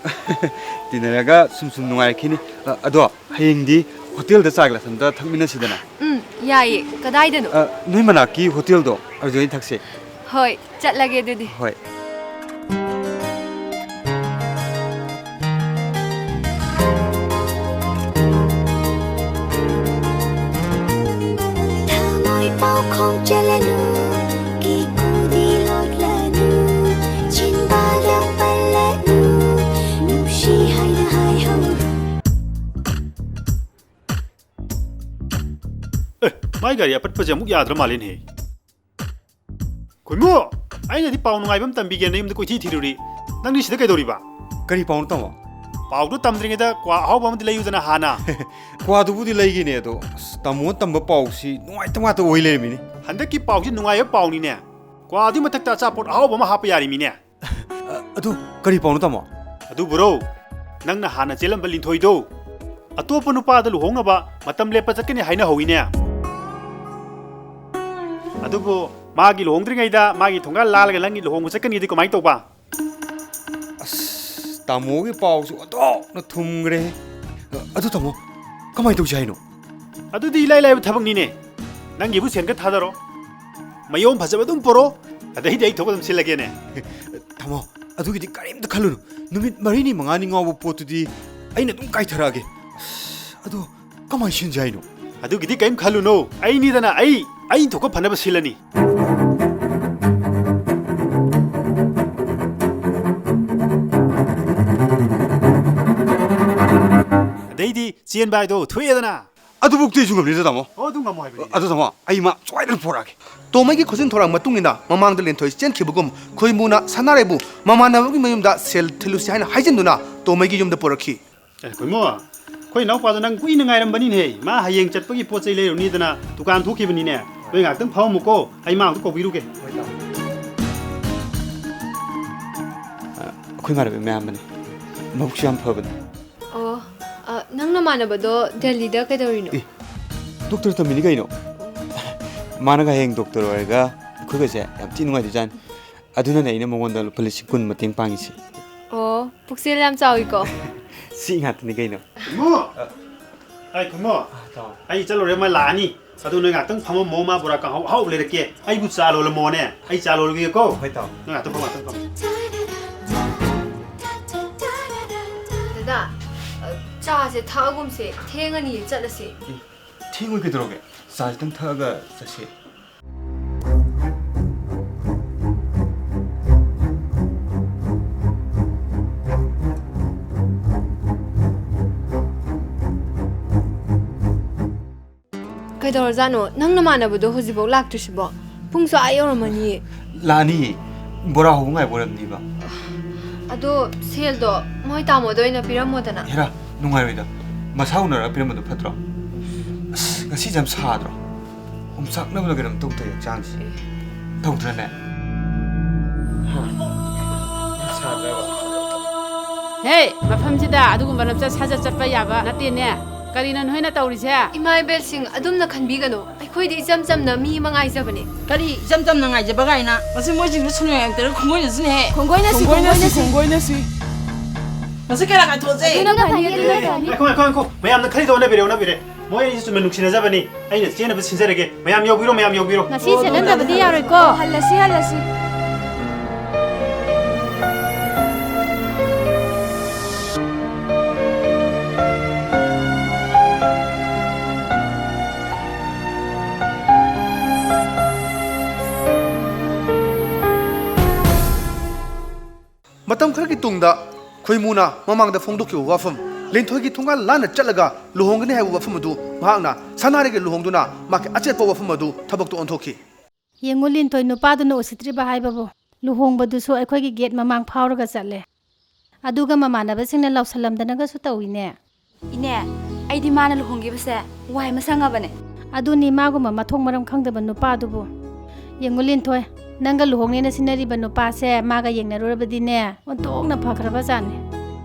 ꯇꯤꯟꯅꯔꯒ ꯁꯨꯝ ꯁꯨꯝ ꯅꯨꯡꯉꯥꯏꯔꯛꯈꯤꯅꯤ꯫ ꯑ, ꯑꯗꯣ ꯍꯌꯦꯡꯗꯤ ꯍꯣꯇꯦꯜꯗ ꯆꯥ ꯒ꯭ꯂꯥꯁ ꯑꯝꯇ ꯊꯛꯃꯤꯟꯅꯁꯤꯗꯅ꯫ ꯎꯝ, ꯌꯥꯏꯌꯦ꯫ ꯀꯗꯥꯏꯗꯅꯣ? ꯑ, ꯅꯣꯏ ꯃꯅꯥꯛꯀꯤ ꯍꯣꯇꯦꯜꯗꯣ, ꯑꯗꯨꯗ ꯑꯣꯏꯅ ꯊꯛꯁꯦ꯫ ꯍꯣꯏ, ꯆꯠꯂꯒꯦ ꯑꯗꯨꯗꯤ꯫ ꯍꯣꯏ꯫ ꯊꯃꯣꯏ ꯄꯥꯎꯈꯣꯡ ꯆꯜꯂꯅꯨ, ꯀꯤꯀꯨꯗꯤ ꯂꯣꯠꯂꯅꯨ, ꯆꯤꯟꯕꯥꯜꯗ ꯄꯜꯂꯅꯨ, ꯅꯨꯡꯁꯤ ꯍꯥꯏꯅ ꯍꯥꯏꯍꯧꯔꯣ꯫ ꯃꯥꯏ ꯒꯥꯔꯤ ꯑꯄꯠꯄꯁꯦ ꯑꯃꯨꯛ ꯌꯥꯗ꯭ꯔ ꯃꯥꯜꯂꯦꯅꯦꯍꯦ꯫ ꯈꯨꯟꯃꯨ! ꯑꯩꯅꯗꯤ ꯄꯥꯎ ꯅꯨꯡꯉꯥꯏꯕ ꯑꯃ ꯇꯝꯕꯤꯒꯦꯅ ꯌꯨꯝꯗ ꯀꯣꯏꯊꯤ ꯊꯤꯔꯨꯔꯤ꯫ ꯅꯪꯗꯤ ꯁꯤꯗ ꯀꯩꯗꯧꯔꯤꯕ? ꯀꯔꯤ ꯄꯥꯎꯅꯣ, ꯇꯥꯃꯣ? ꯄꯥꯎꯗꯣ ꯇꯝꯗ꯭ꯔꯤꯉꯩꯗ ꯀ꯭ꯋꯥ ꯑꯍꯥꯎꯕ ꯑꯃꯗꯤ ꯂꯩꯌꯨꯗꯅ ꯍꯥꯟꯅ꯫ ꯀ꯭ꯋꯥꯗꯨꯕꯨꯗꯤ ꯂꯩꯒꯦꯅꯦ, ꯑꯗꯣ ꯑꯁ, ꯇꯥꯃꯣꯅ ꯇꯝꯕ ꯄꯥꯎꯁꯤ ꯅꯨꯡꯉꯥꯏꯇꯕ ꯉꯥꯛꯇ ꯑꯣꯏ ꯂꯩꯔꯝꯃꯤꯅꯦ꯫ ꯍꯟꯗꯛꯀꯤ ꯄꯥꯎꯁꯤ ꯅꯨꯡꯉꯥꯏꯕ ꯄꯥꯎꯅꯤꯅꯦ꯫ ꯀ꯭ꯋꯥꯗꯨꯒꯤ ꯃꯊꯛꯇ ꯑꯆꯥꯄꯣꯠ ꯑꯍꯥꯎꯕ ꯑꯃ ꯍꯥꯞꯄ ꯌꯥꯔꯤꯃꯤꯅꯦ꯫ ꯑ, ꯑꯗꯨ ꯀꯔꯤ ꯄꯥꯎꯅꯣ, ꯇꯥꯃꯣ? ꯑꯗꯨꯕꯨꯔꯣ, ꯅꯪꯅ ꯍꯥꯟꯅ ꯆꯦꯜꯂꯝꯕ ꯂꯤꯟꯊꯣꯏꯗꯣ ꯑꯇꯣꯞꯄ ꯅꯨꯄꯥꯗ ꯂꯨꯍꯣꯡꯅꯕ ꯃꯇꯝ ꯂꯦꯞꯄ ꯆꯠꯀꯅꯤ ꯍꯥꯏꯅꯍꯧꯋꯤꯅꯦ꯫ ꯑꯗꯨꯕꯨ ꯃꯥꯒꯤ ꯂꯨꯍꯣꯡꯗ꯭ꯔꯤꯉꯩꯗ ꯃꯥꯒꯤ ꯊꯣꯡꯒꯥꯜ ꯂꯥꯜꯂꯒ ꯅꯪꯒꯤ ꯂꯨꯍꯣꯡꯕ ꯆꯠꯀꯅꯤꯗꯤ ꯀꯃꯥꯏꯅ ꯇꯧꯕ? ꯑꯁ, ꯇꯥꯃꯣꯒꯤ ꯄꯥꯎꯁꯨ ꯑꯣꯟꯊꯣꯛꯅ ꯊꯨꯝꯈ꯭ꯔꯦ꯫ ꯑꯗꯨ ꯇꯥꯃꯣ, ꯀꯃꯥꯏꯅ ꯇꯧꯁꯤ ꯍꯥꯏꯅꯣ? ꯑꯗꯨꯗꯤ ꯏꯂꯥꯏ ꯂꯥꯏꯕ ꯊꯕꯛꯅꯤꯅꯦ꯫ ꯅꯪꯒꯤꯕꯨ ꯁꯦꯟ ꯈꯔ ꯊꯥꯗꯔꯣ, ꯃꯌꯣꯝ ꯐꯖꯕ ꯑꯗꯨꯝ ꯄꯣꯔꯣ, ꯑꯗꯩꯗꯤ ꯑꯩ ꯊꯣꯛꯄ ꯑꯗꯨꯝ ꯁꯤꯜꯂꯒꯦꯅꯦ꯫ ꯇꯥꯃꯣ, ꯑꯗꯨꯒꯤꯗꯤ ꯀꯔꯤꯝꯇ ꯈꯜꯂꯨꯅꯨ꯫ ꯅꯨꯃꯤꯠ ꯃꯔꯤꯅꯤ ꯃꯉꯥꯅꯤ ꯉꯥꯎꯕ ꯄꯣꯠꯇꯨꯗꯤ ꯑꯩꯅ ꯑꯗꯨꯝ ꯀꯥꯏꯊꯔꯛꯑꯒꯦ꯫ ꯑꯁ, ꯑꯗꯣ ꯀꯃꯥꯏꯅ ꯁꯤꯟꯁꯤ ꯍꯥꯏꯅꯣ? ꯑꯗꯨꯒꯤꯗꯤ ꯀꯔꯤꯝ ꯈꯜꯂꯨꯅꯨ, ꯑꯩꯅꯤꯗꯅ ꯑꯩ, ꯑꯩ ꯊꯣꯛꯄ ꯐꯅꯕ ꯁꯤꯜꯂꯅꯤ꯫ ꯑꯗꯩꯗꯤ ꯆꯦꯟꯕ ꯍꯥꯏꯗꯣ ꯊꯣꯛꯑꯦꯗꯅ꯫ ꯑꯗꯨꯐꯥꯎꯗꯤ ꯑꯩꯁꯨ ꯉꯝꯅꯤꯗ, ꯇꯥꯃꯣ꯫ ꯑꯣ, ꯑꯗꯨ ꯉꯝꯃꯣ ꯍꯥꯏꯕꯅꯤ꯫ ꯑꯗꯨ, ꯇꯥꯃꯣ, ꯑꯩ ꯃꯥ ꯁꯣꯏꯗꯅ ꯄꯣꯔꯛꯑꯒꯦ꯫ ꯇꯣꯃꯩꯒꯤ ꯈꯣꯟꯖꯦꯜ ꯊꯧꯔꯥꯡ ꯃꯇꯨꯡ ꯏꯟꯅ ꯃꯃꯥꯡꯗ ꯂꯦꯟꯊꯣꯏ ꯆꯦꯟꯈꯤꯕꯒꯨꯝ ꯈꯣꯏꯃꯨꯅ ꯁꯅꯥꯔꯩꯕꯨ ꯃꯃꯥꯟꯅꯕꯒꯤ ꯃꯌꯨꯝꯗ ꯁꯦꯜ ꯊꯤꯜꯂꯨꯁꯤ ꯍꯥꯏꯅ ꯍꯥꯏꯖꯤꯟꯗꯨꯅ ꯇꯣꯃꯩꯒꯤ ꯌꯨꯝꯗ ꯄꯣꯔꯛꯈꯤ꯫ ꯑꯦ, ꯈꯣꯏꯃꯨ, ꯑꯩꯈꯣꯏ ꯏꯅꯥꯎꯄꯥꯗꯣ ꯅꯪ ꯀꯨꯏꯅ ꯉꯥꯏꯔꯝꯕꯅꯤꯅꯦꯍꯦ꯫ ꯃꯥ ꯍꯌꯦꯡ ꯆꯠꯄꯒꯤ ꯄꯣꯠ ꯆꯩ ꯂꯩꯔꯨꯅꯤꯗꯅ ꯗꯨꯀꯥꯟ ꯊꯣꯛꯈꯤꯕꯅꯤꯅꯦ꯫ ꯅꯣꯏ ꯉꯥꯏꯍꯥꯛꯇꯪ ꯐꯝꯃꯝꯃꯨꯀꯣ, ꯑꯩ ꯃꯥ ꯑꯝꯇ ꯀꯧꯕꯤꯔꯨꯒꯦ꯫ ꯑꯩꯈꯣꯏ ꯏꯃꯥꯟꯅꯕꯤ ꯃꯌꯥꯝꯕꯅꯤ, ꯃꯕꯨꯛꯁꯨ ꯌꯥꯝ ꯐꯕꯅꯤ꯫ ꯑꯣ, ꯑ, ꯅꯪ ꯅꯃꯥꯟꯅꯕꯗꯣ ꯗꯦꯜꯂꯤꯗ ꯀꯩꯗꯧꯔꯤꯅꯣ? ꯑꯦ, ꯗꯣꯛꯇꯔ ꯇꯝꯃꯤꯅꯤ ꯀꯩꯅꯣ꯫ ꯃꯥꯅꯒ ꯍꯌꯦꯡ ꯗꯣꯛꯇꯔ ꯑꯣꯏꯔꯒ ꯑꯩꯈꯣꯏꯒꯁꯦ ꯌꯥꯝ ꯊꯤ ꯅꯨꯡꯉꯥꯏꯗꯣꯏꯖꯥꯠꯅꯤ꯫ ꯑꯗꯨꯅꯅꯦ ꯑꯩꯅ ꯃꯉꯣꯟꯗ ꯂꯨꯄꯥ ꯂꯤꯁꯤꯡ ꯀꯨꯟ ꯃꯇꯦꯡ ꯄꯥꯡꯉꯤꯁꯤ꯫ ꯑꯣ, ꯄꯨꯛꯆꯦꯜ ꯌꯥꯝ ꯆꯥꯎꯏꯀꯣ꯫ ꯁꯤ ꯉꯥꯛꯇꯅꯤ ꯀꯩꯅꯣ꯫ ꯈꯨꯃꯣ! ꯑꯩ ꯈꯨꯃꯣ! ꯑꯥ, ꯇꯥꯎ꯫ ꯑꯩ ꯆꯠꯂꯨꯔꯦ, ꯃꯣꯏ ꯂꯥꯛꯑꯅꯤ꯫ ꯑꯗꯨ ꯅꯣꯏ ꯉꯥꯛꯇꯪ ꯐꯝꯃꯝꯃꯣ, ꯃꯥ ꯕꯣꯔꯥ ꯀꯥꯡꯍꯧ ꯑꯍꯥꯎꯕ ꯂꯩꯔꯛꯀꯦ꯫ ꯑꯩꯕꯨ ꯆꯥ ꯂꯣꯜꯂꯝꯃꯣꯅꯦ꯫ ꯑꯩ ꯆꯥ ꯂꯣꯜꯂꯒꯦꯀꯣ꯫ ꯍꯣꯏ, ꯇꯥꯎ꯫ ꯅꯣꯏ ꯉꯥꯛꯇꯪ ꯐꯝꯃꯣ, ꯉꯥꯛꯇꯪ ꯐꯝꯃꯣ꯫ ꯗꯗꯥ, ꯑ, ꯆꯥꯁꯦ ꯊꯛꯑꯒꯨꯝꯁꯦ, ꯊꯦꯡꯉꯅꯤꯌꯦ, ꯆꯠꯂꯁꯦ꯫ ꯑꯦ, ꯊꯦꯡꯉꯣꯏ ꯀꯩꯗꯧꯔꯒꯦ? ꯆꯥ ꯈꯤꯇꯪ ꯊꯛꯑꯒ ꯆꯠꯁꯦ꯫ ꯀꯩꯗꯧꯔꯖꯥꯠꯅꯣ? ꯅꯪ ꯅꯃꯥꯟꯅꯕꯗꯣ ꯍꯧꯖꯤꯛꯐꯥꯎ ꯂꯥꯛꯇ꯭ꯔꯤꯁꯤꯕꯣ? ꯄꯨꯡꯁꯨ ꯑꯥ ꯌꯧꯔꯝꯃꯅꯤꯌꯦ꯫ ꯂꯥꯛꯑꯅꯤꯌꯦ꯫ ꯕꯣꯔꯥ ꯍꯧꯕ ꯉꯥꯏꯕ ꯑꯣꯏꯔꯝꯅꯤꯕ꯫ ꯑꯗꯣ ꯁꯦꯜꯗꯣ ꯃꯣꯏ ꯇꯥꯃꯣꯗ ꯑꯣꯏꯅ ꯄꯤꯔꯝꯃꯣꯗꯅ꯫ ꯍꯦꯔꯥ, ꯅꯨꯡꯉꯥꯏꯔꯣꯏꯗ꯫ ꯃꯁꯥ ꯎꯅꯔꯒ ꯄꯤꯔꯝꯕꯗꯣ ꯐꯠꯇ꯭ꯔꯣ? ꯑꯁ, ꯉꯁꯤꯁꯦ ꯌꯥꯝ ꯁꯥꯗ꯭ꯔꯣ? ꯑꯣꯝꯆꯥꯛꯅꯕꯅ ꯀꯩꯅꯣꯝ ꯇꯧꯗꯦ ꯍꯛꯆꯥꯡꯁꯦ꯫ ꯑꯦ꯫ ꯇꯧꯗ꯭ꯔꯅꯦ? ꯍꯥ? ꯁꯥꯗ꯭ꯔꯕ? ꯍꯦ, ꯃꯐꯝꯁꯤꯗ ꯑꯗꯨꯒꯨꯝꯕ ꯂꯝꯆꯠ ꯁꯥꯖꯠ ꯆꯠꯄ ꯌꯥꯕ ꯅꯠꯇꯦꯅꯦ꯫ ꯀꯔꯤꯅꯣ ꯅꯣꯏꯅ ꯇꯧꯔꯤꯁꯦ? ꯏꯃꯥ ꯏꯕꯦꯜꯁꯤꯡ, ꯑꯗꯨꯝꯅ ꯈꯟꯕꯤꯒꯅꯨ꯫ ꯑꯩꯈꯣꯏꯗꯤ ꯏꯆꯝ ꯆꯝꯅ ꯃꯤ ꯑꯃ ꯉꯥꯏꯖꯕꯅꯦ꯫ ꯀꯔꯤ ꯏꯆꯝ ꯆꯝꯅ ꯉꯥꯏꯖꯕ ꯀꯥꯏꯅ? ꯃꯁꯤ ꯃꯣꯏꯁꯤꯡꯁꯨ ꯁꯨꯅꯨ ꯌꯥꯝꯇꯔ ꯈꯣꯡꯒꯣꯏꯅꯁꯤꯅꯦꯍꯦ꯫ ꯈꯣꯡꯒꯣꯏꯅꯁꯤ, ꯈꯣꯡꯒꯣꯏꯅꯁꯤ, ꯈꯣꯡꯒꯣꯏꯅꯁꯤ꯫ ꯈꯣꯡꯒꯣꯏꯅꯁꯤ꯫ ꯃꯁꯤ ꯀꯅꯥ ꯀꯅꯥ ꯊꯣꯛꯑꯁꯦ? ꯑꯗꯨꯅ ꯐꯅꯤ, ꯑꯗꯨꯅ ꯐꯅꯤ꯫ ꯉꯥꯏꯈꯣ, ꯉꯥꯏꯈꯣ, ꯉꯥꯏꯈꯣ꯫ ꯃꯌꯥꯝꯅ ꯈꯜꯂꯤꯗꯣ ꯑꯣꯟꯅꯕꯤꯔꯦ, ꯑꯣꯟꯅꯕꯤꯔꯦ꯫ ꯃꯣꯏ ꯑꯅꯤꯁꯤ ꯆꯨꯝꯅ ꯅꯨꯡꯁꯤꯅꯖꯕꯅꯤ꯫ ꯑꯩꯅ ꯆꯦꯟꯅꯕ ꯁꯤꯟꯖꯔꯒꯦ꯫ ꯃꯌꯥꯝ ꯌꯧꯕꯤꯔꯣ, ꯃꯌꯥꯝ ꯌꯧꯕꯤꯔꯣ꯫ ꯉꯁꯤ ꯆꯦꯜꯍꯟꯗꯕꯗꯤ ꯌꯥꯔꯣꯏꯀꯣ꯫ ꯍꯜꯂꯁꯤ, ꯍꯜꯂꯁꯤ꯫ ꯃꯇꯝ ꯈꯔꯒꯤ ꯇꯨꯡꯗ ꯈꯣꯏꯃꯨꯅ ꯃꯃꯥꯡꯗ ꯐꯣꯡꯗꯣꯛꯈꯤꯕ ꯋꯥꯐꯝ, ꯂꯤꯟꯊꯣꯏꯒꯤ ꯊꯣꯡꯒꯥꯜ ꯂꯥꯟꯅ ꯆꯠꯂꯒ ꯂꯨꯍꯣꯡꯒꯅꯤ ꯍꯥꯏꯕ ꯋꯥꯐꯝ ꯑꯗꯨ ꯃꯍꯥꯛꯅ ꯁꯅꯥꯔꯩꯒ ꯂꯨꯍꯣꯡꯗꯨꯅ ꯃꯍꯥꯛꯀꯤ ꯑꯆꯦꯠꯄ ꯋꯥꯐꯝ ꯑꯗꯨ ꯊꯕꯛꯇ ꯑꯣꯟꯊꯣꯛꯈꯤ꯫ ꯌꯦꯡꯉꯨ ꯂꯤꯟꯊꯣꯏ, ꯅꯨꯄꯥꯗꯨꯅ ꯎꯁꯤꯠꯇ꯭ꯔꯤꯕ ꯍꯥꯏꯕꯕꯨ, ꯂꯨꯍꯣꯡꯕꯗꯨꯁꯨ ꯑꯩꯈꯣꯏꯒꯤ ꯒꯦꯠ ꯃꯃꯥꯡ ꯐꯥꯎꯔꯒ ꯆꯠꯂꯦ꯫ ꯑꯗꯨꯒ ꯃꯃꯥꯟꯅꯕꯁꯤꯡꯅ ꯂꯥꯎꯁꯜꯂꯝꯗꯅꯒꯁꯨ ꯇꯧꯏꯅꯦ꯫ ꯏꯅꯦ, ꯑꯩꯗꯤ ꯃꯥꯅ ꯂꯨꯍꯣꯡꯈꯤꯕꯁꯦ ꯋꯥꯏ ꯑꯃ ꯁꯪꯉꯕꯅꯦ꯫ ꯑꯗꯨꯅꯤ ꯃꯥꯒꯨꯝꯕ ꯃꯊꯣꯡ ꯃꯔꯝ ꯈꯪꯗꯕ ꯅꯨꯄꯥꯗꯨꯕꯨ꯫ ꯌꯦꯡꯉꯨ ꯂꯤꯟꯊꯣꯏ, ꯅꯪꯒ ꯂꯨꯍꯣꯡꯅꯦꯅ ꯁꯤꯟꯅꯔꯤꯕ ꯅꯨꯄꯥꯁꯦ ꯃꯥꯒ ꯌꯦꯡꯅꯔꯨꯔꯕꯗꯤꯅꯦ, ꯑꯣꯟꯊꯣꯛꯅ ꯐꯈ꯭ꯔꯕ ꯖꯥꯠꯅꯤ꯫